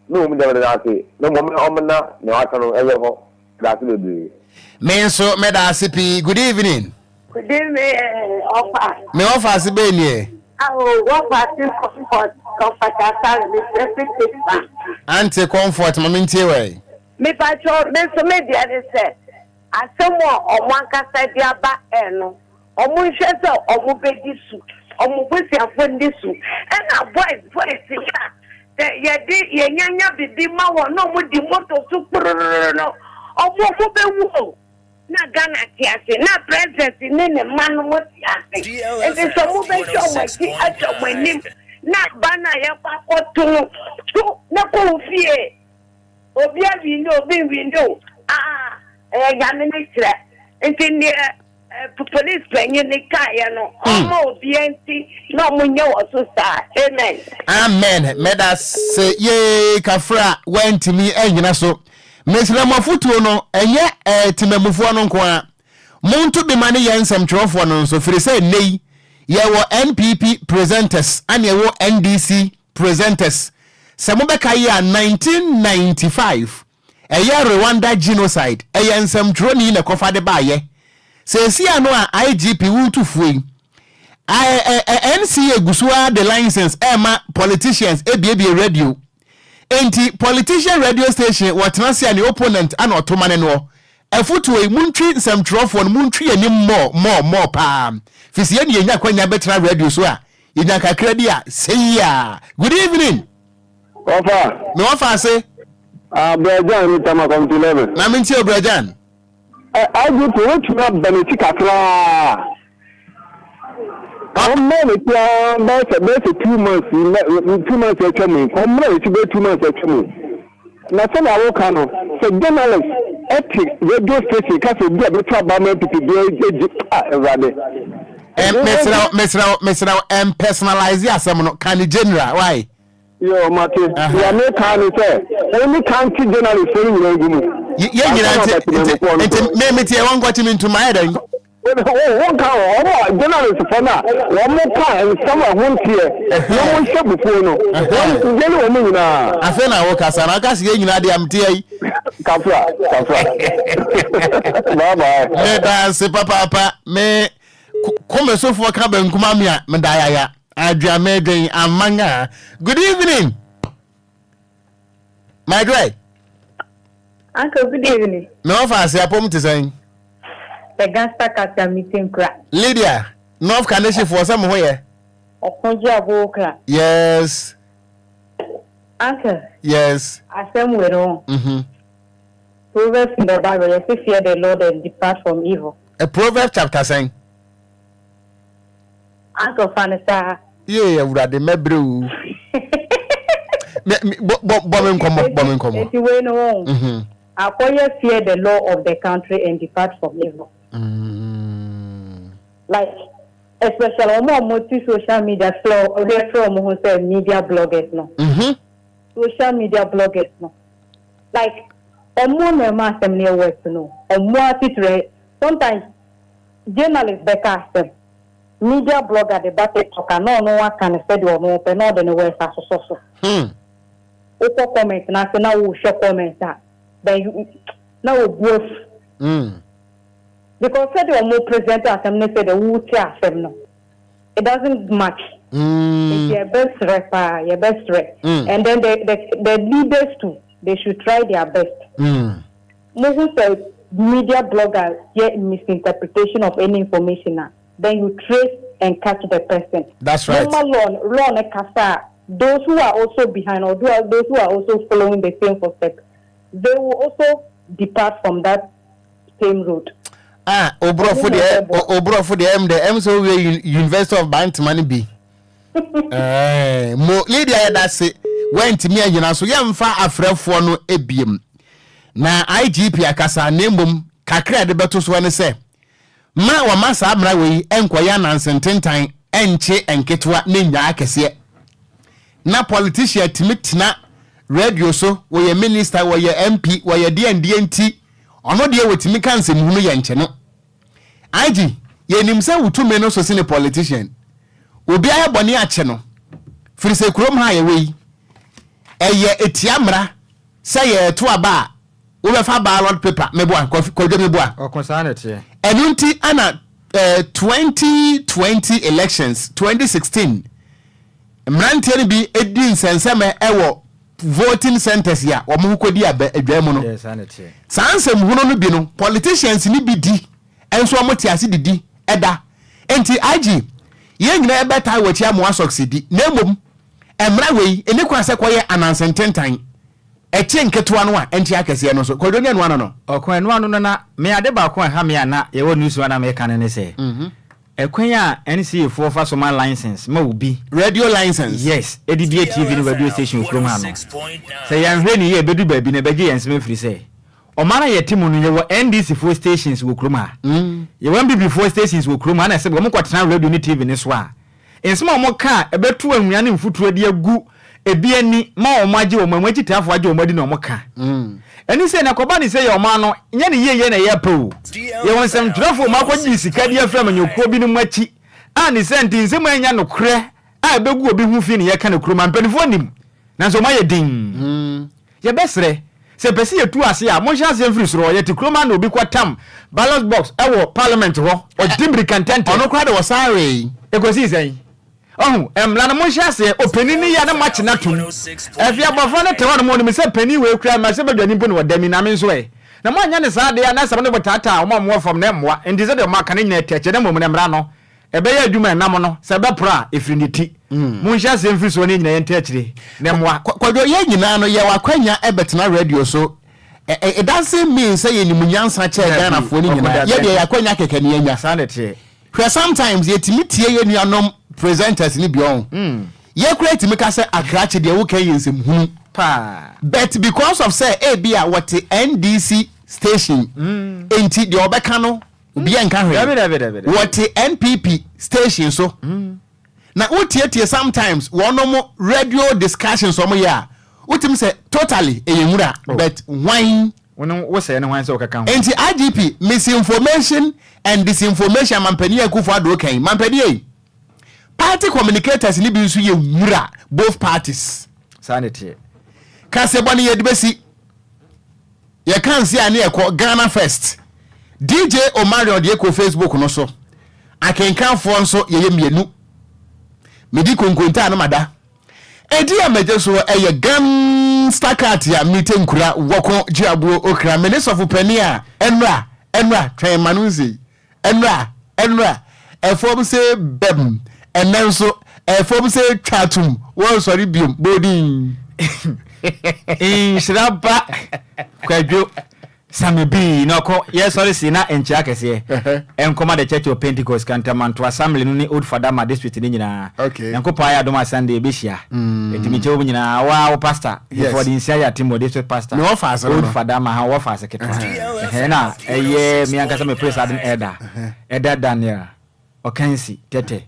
ne wɔn deɛ mede n'ase na mmom ɔmena nea waka no ɛyɛ hɔ da ase bebree. Me nso mɛda ase pii. Good evening. Good evening, Ɔfa. Me wɔfa ase bɛɛ nie. Awo, wɔfa ase Comfort, Comfort Asare, me fɛ fi. Auntie Comfort, ma mentie wɛ. Mipatwa, me nso me deɛ ne sɛ asɛm a ɔmo ankasa de aba ɛ no, ɔmo nhwɛ sɛ ɔmo bɛdi so, ɔmo busuafo ndi so, ɛna boys yi a sɛ yɛde yɛnyanya bibi ma wɔn na ɔmo di moto so kporororo no, ɔmo bɛwu o. Na Ghana te ase na president ne ne mma no mo te ase, nti sɛ ɔmo bɛhwɛ ɔmo akyi ahwɛ ɔmo anim na aba no a yɛkɔ akɔto no to na kɔ wo fie, obi awini, obi nwini o, aa. Ɛyɛ Nyame ne kyerɛ. Nti neɛ police panyin no kaeɛ no ɔmma obiara nti na ɔmo nyɛ wɔ so saa. Amen. Amen medase yee kafra wantumi anyina so mesrɛ mo afotuo no ɛnyɛ eh, temamufoɔ no nko ara monto bi ma ne yɛn nsɛmtwerɛfoɔ no nso firi sɛ nnɛ yi yɛwɔ NPP presenters ane ɛwɔ NDC presenters sɛ mobɛka yi a 1995 Ɛyɛ Rwanda genocide, ɛyɛ nsɛmtwerɛni na ɛkɔfa de baayɛ. Seesei ano a IGP woretu fuo yi, NCA gu so ara de license ɛrema politicians ebiebie radio. Enti politician radio station wɔtena ase a ne opponent ana ɔto ma ne noɔ. Afutuo yi, montwi nsɛmtwerɛfoɔ no, montwi yɛn anim more, more, more paa. Firi sɛ yɛn na yɛnya akwanya bɛtena radio so a, yɛnya kakra bi a, sei a. Good evening. Wɔfa. Me wɔfa ase. Ah, Brɛgyan ne Tama Committee 11. Na me ntie o Brɛgyan. Ɛ IGP wotumi aba n'akyi kakraa. Ɔmmra n'akyi ara bɛyɛ sɛ bɛyɛ sɛ 2 months yi 2 months atwa mu yi. Ɔmmra n'akyi bɛyɛ 2 months atwa mu. Na sɛnea woka no, sɛ journalist ɛte radio station ka sɛ obi a bɛto aba ma NPP bi agye a Awurade. Mesrɛ wo, mesrɛ wo, mesrɛ wo, ɛmpersonalize asɛm no, ka ne general, why? Yo, mate. Nea meka ne sɛ, wo ne county journalist no nyinaa ngu mu. Yɛn nyinaa nti, nti, nti, me me tie wɔn nkɔkye me ntum ayɛ dɛn? Wonka ho, wɔn a journalist fo no a wɔn ka nsɛm a ɛho nteɛ na wɔn hyɛ bufuo no, wɔn yɛne wɔn nyinaa. Afei na wo kasa na ɔka sɛ yɛn nyinaa deɛ amte ayi. Kafra, kafra. Bye bye. Meda ase papaapa me kɔmɛsofoɔ ka bankum ame a meda yaya adwea medwen aman a. Good evening. My joy. Uncle, good evening. Me wɔfa ase apom te sɛn? The gangster kasa meeting kura. Lydia, North Kaneshie sɛ mo ho yɛ? Ɔko gye abo kra. Yes. Uncle. Yes. Asɛm wei no. Proverbs in the Bible, yɛse fear the Lord and depart from evil. A Proverbs chapter sɛn? Uncle fa no saa. Yee Awurade mɛbrɛ o. Bɔ me nkɔmmɔ, bɔ me nkɔmmɔ. Eti wei no wɔn. Akɔyɛ fear the law of the country and depart from evil. Like especially wɔn a wɔn ti social media frɛ wɔn frɛ wɔn ho sɛ media bloggers no. Social media bloggers no. Like wɔn na ɛma asɛm no yɛ worse no. Wɔn atitire sometimes journalist bɛka asɛm. Media blogger de ba TikTok a na ɔno aka no sɛdeɛ ɔno pɛ na ɔde ne words asosɔ so. Wokɔ comment no ase na wohwɛ comment a then you na wo bo afu. Because sɛdeɛ ɔmo present asɛm ne sɛdeɛ wote asɛm no it doesn't match. Nti yɛbɛsrɛ paa yɛbɛsrɛ and then the the the leaders too they should try their best. Mohu sɛ media blogger yɛ misinterpretation of any information a then you trace and catch the person. That's right. Momma law no law no kasa a those who are also behind or those who are also following the same footstep they will also depart from that same road. Ah, oborɔfo deɛ oborɔfo deɛ ɛm dɛ ɛm sɛ owie University of Bantama no bi. Ɛɛ mo Lydia yɛda se wɛntumi anyina so yɛmfa afrɛfoɔ no ebiem na IGP akasa na mmom kakra a yɛde bɛto soɔ ne sɛ ma wɔma saa mmara wei nkɔyɛ ananse ntentan nkye nketewa ne nyaa akɛseɛ na politician tumi tena radio so wɔyɛ minister wɔyɛ MP wɔyɛ deɛ ndeɛ nti ɔno deɛ wɔtumi ka nsɛmhunu yɛ nkye no. IG, yɛnim sɛ wo tumi no so sene politician. Obi ayɛ bɔne akye no, firi sɛ kurom ha a yɛwɔ yi, ɛyɛ ɛtia mmara sɛ yɛreto aba a wobɛfa ballot paper, meboa, Kwadwo meboa. Ɔko saa na ɛteɛ. Ɛno nti ana eh, 2020 elections, 2016, mmeranteɛ no bi di nsɛnsɛmɛ ɛwɔ voting centers a wɔn ho kɔdi aba adwaa mu no. Yes, saa na ɛteɛ. Saa nsɛmhunu no bi no, politicians no bi di nso wɔn te ase didi ɛda. Nti IG, yɛn nyinaa yɛbɛtae wɔ akyi ama wɔasɔkse di. Na mmom, mmara wei, ɛni kwan sɛ kɔyɛ ananse ntentan. Ɛkye nketewa no a, ɛnkye akɛseɛ no nso. Kwadwo nyɛ ɛno ano no. Ɔko ɛno ano no na me ade baako a ɛha me a na yɛwɔ news mu a na meka no ne sɛ, ɛkwan a NCA foɔ fa so ma license ma obi. Radio license. Yes, ɛde bue TV ne radio station wɔ kurom ha no, sɛ yɛanhwɛ no yie a ɛbɛdu baabi no ɛbɛgye yɛn nsam afiri sɛ. Ɔman a yɛte mu no, yɛwɔ NDC foɔ stations wɔ kurom ha. Yɛwɔ NPP foɔ stations wɔ kurom ha na sɛ wɔn kɔtena radio ne TV no so a, nsɛm a wɔka a ɛbɛto anwia ne mfuturo de agu ebi ani ma wɔn agye wɔn, wɔn akyitaafoɔ agye wɔn adi na wɔka. Ɛne sɛ na kɔba ne sɛ yɛ ɔman no, nyɛ ne yieyɛ na ɛyɛ pɛ o. Yɛwɔ nsɛmtwerɛfoɔ wɔn akɔgye sika de afiri amanyɔkuo binom akyi a ne sɛ nti nsɛm a ɛnyɛ nokorɛ a ɛbɛgu obi ho fi ne yɛka no kurom a mpanimfoɔ nim nanso wɔn ayɛ dinn. Yɛbɛsrɛ, sɛ yɛpɛ sɛ yɛtu ase a, monhyɛ aseɛ mfiri soro hɔ. Yɛte kurom ha na obi kɔtam ballot box wɔ parliament hɔ, ɔgye mmirika ntɛntɛm. Ɔno koraa de wɔsan wee. Ɛkɔsii sɛn? Ɔho, mmara no monhyɛ aseɛ, ɔpanin no yɛ a na moakye no atom. Afei abɔfra no te hɔ nom, ɔnim sɛ panin wei koraa mmarahyɛbadwani mpo na ɔda mi, na me nso ɛ? Na moanyɛ no saa deɛ a, na asɛm no bɛtaataa wɔn a wɔwɔ fam na ɛmmoa. Enti sɛdeɛ moaka no nyinaa ɛtɛ kyɛ, na mmom no mmara no, Ɛbɛyɛ adwuma a ɛnam no, sɛ ɛbɛporɔ a, ɛfiri ne ti. Monhyɛ aseɛ mfiri soɔ ne yɛn nyinaa yɛnte akyire na ɛmmoa. Kwadwo, yɛn nyinaa no yɛwɔ akwanya bɛtena radio so. It doesn't mean sɛ yɛnim nyansa kyɛn Ghanafoɔ no nyinaa. Yɛ deɛ yɛn akwanya kɛkɛ na yɛanya. Saa na ɛteɛ. Hwɛ sometimes yɛtumi tie yɛn nuanom presenters no bi ɔho. Yɛ koraa tumi ka sɛ Akrakye deɛ woka yi yɛ nsɛm hunu. Paa. But because of sɛ ebia wɔte NDC station nti deɛ ɔbɛka no Obiara nka hwee. Dabi dabi dabi dabi. Wɔte NPP station so. Na wotietie sometimes wɔnom radio discussions wɔn yɛ a, wotumi sɛ totally ɛyɛ nwura Oh. but hwan? Wo ne wo sɛɛ ne hwan sɛ wokeka ho? Nti IGP, misinformation and disinformation a Mampanin Akufo Addo ka yi, Mampanin ei, party communicators no bi nso yɛ nwura both parties. Saa na ɛteɛ. Kaseɛbɔ no yɛde bɛsi. Yɛka nse a ne yɛkɔ Ghana first. DJ Omarion deɛ kɔ Facebook no so. Akenkanfoɔ nso yɛyɛ mmienu. Medi konkonta a na mada. Edi a magye soɔ ɛyɛ Gangsta Cat a mete nkura wɔko gye aboɔ okra me ne sɔfo panin a ɛnora ɛnora twɛn ma no nsei. Ɛnora, ɛnora, ɛfɔm se bɛm, ɛnɛ nso, ɛfɔm se twa atum, wɔnsɔre biom, bɔ din. Nhyira ba Kwadwo Same bii na ɔkɔ yɛsɔre si na nkyia kɛseɛ nkɔma The Church of Pentecost Kantamanto Assembly no ne Old Fadama District no nyinaa. Okay. Nyankopɔn ayɛ adom a Sunday yɛbɛhyia. Enti mekyɛ wɔn nyinaa, wo ara wo pastor, Yes. Before de nsia yɛ Atimbo District Pastor, Me wɔfa ase no Old no. Fadama ha wɔfa ase ketewa. Ɛhɛn na ɛyɛ me ankasa me presiding elder, Elder Daniel Okansi Tete.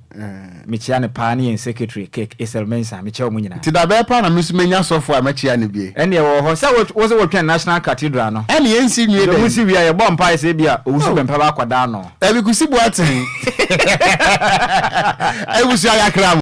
Mekyia no paa ne yɛn secretary Cake Esel Mensah, mekyia wɔn nyinaa. Nti dabɛɛ paa na me nso menya sɔfo a mɛkyia no bie? Ɛnneɛ wɔ hɔ sɛ wo sɛ wotwɛn National Cathedral no. Ɛne yɛnsi nwie Sɛ dɛn? mosi wie a yɛbɔ mpaeɛ sɛ ebia Owusu Bɛmpa bɛakɔda ano. Dabi Kusi Boateng. Abusua yɛakra mo.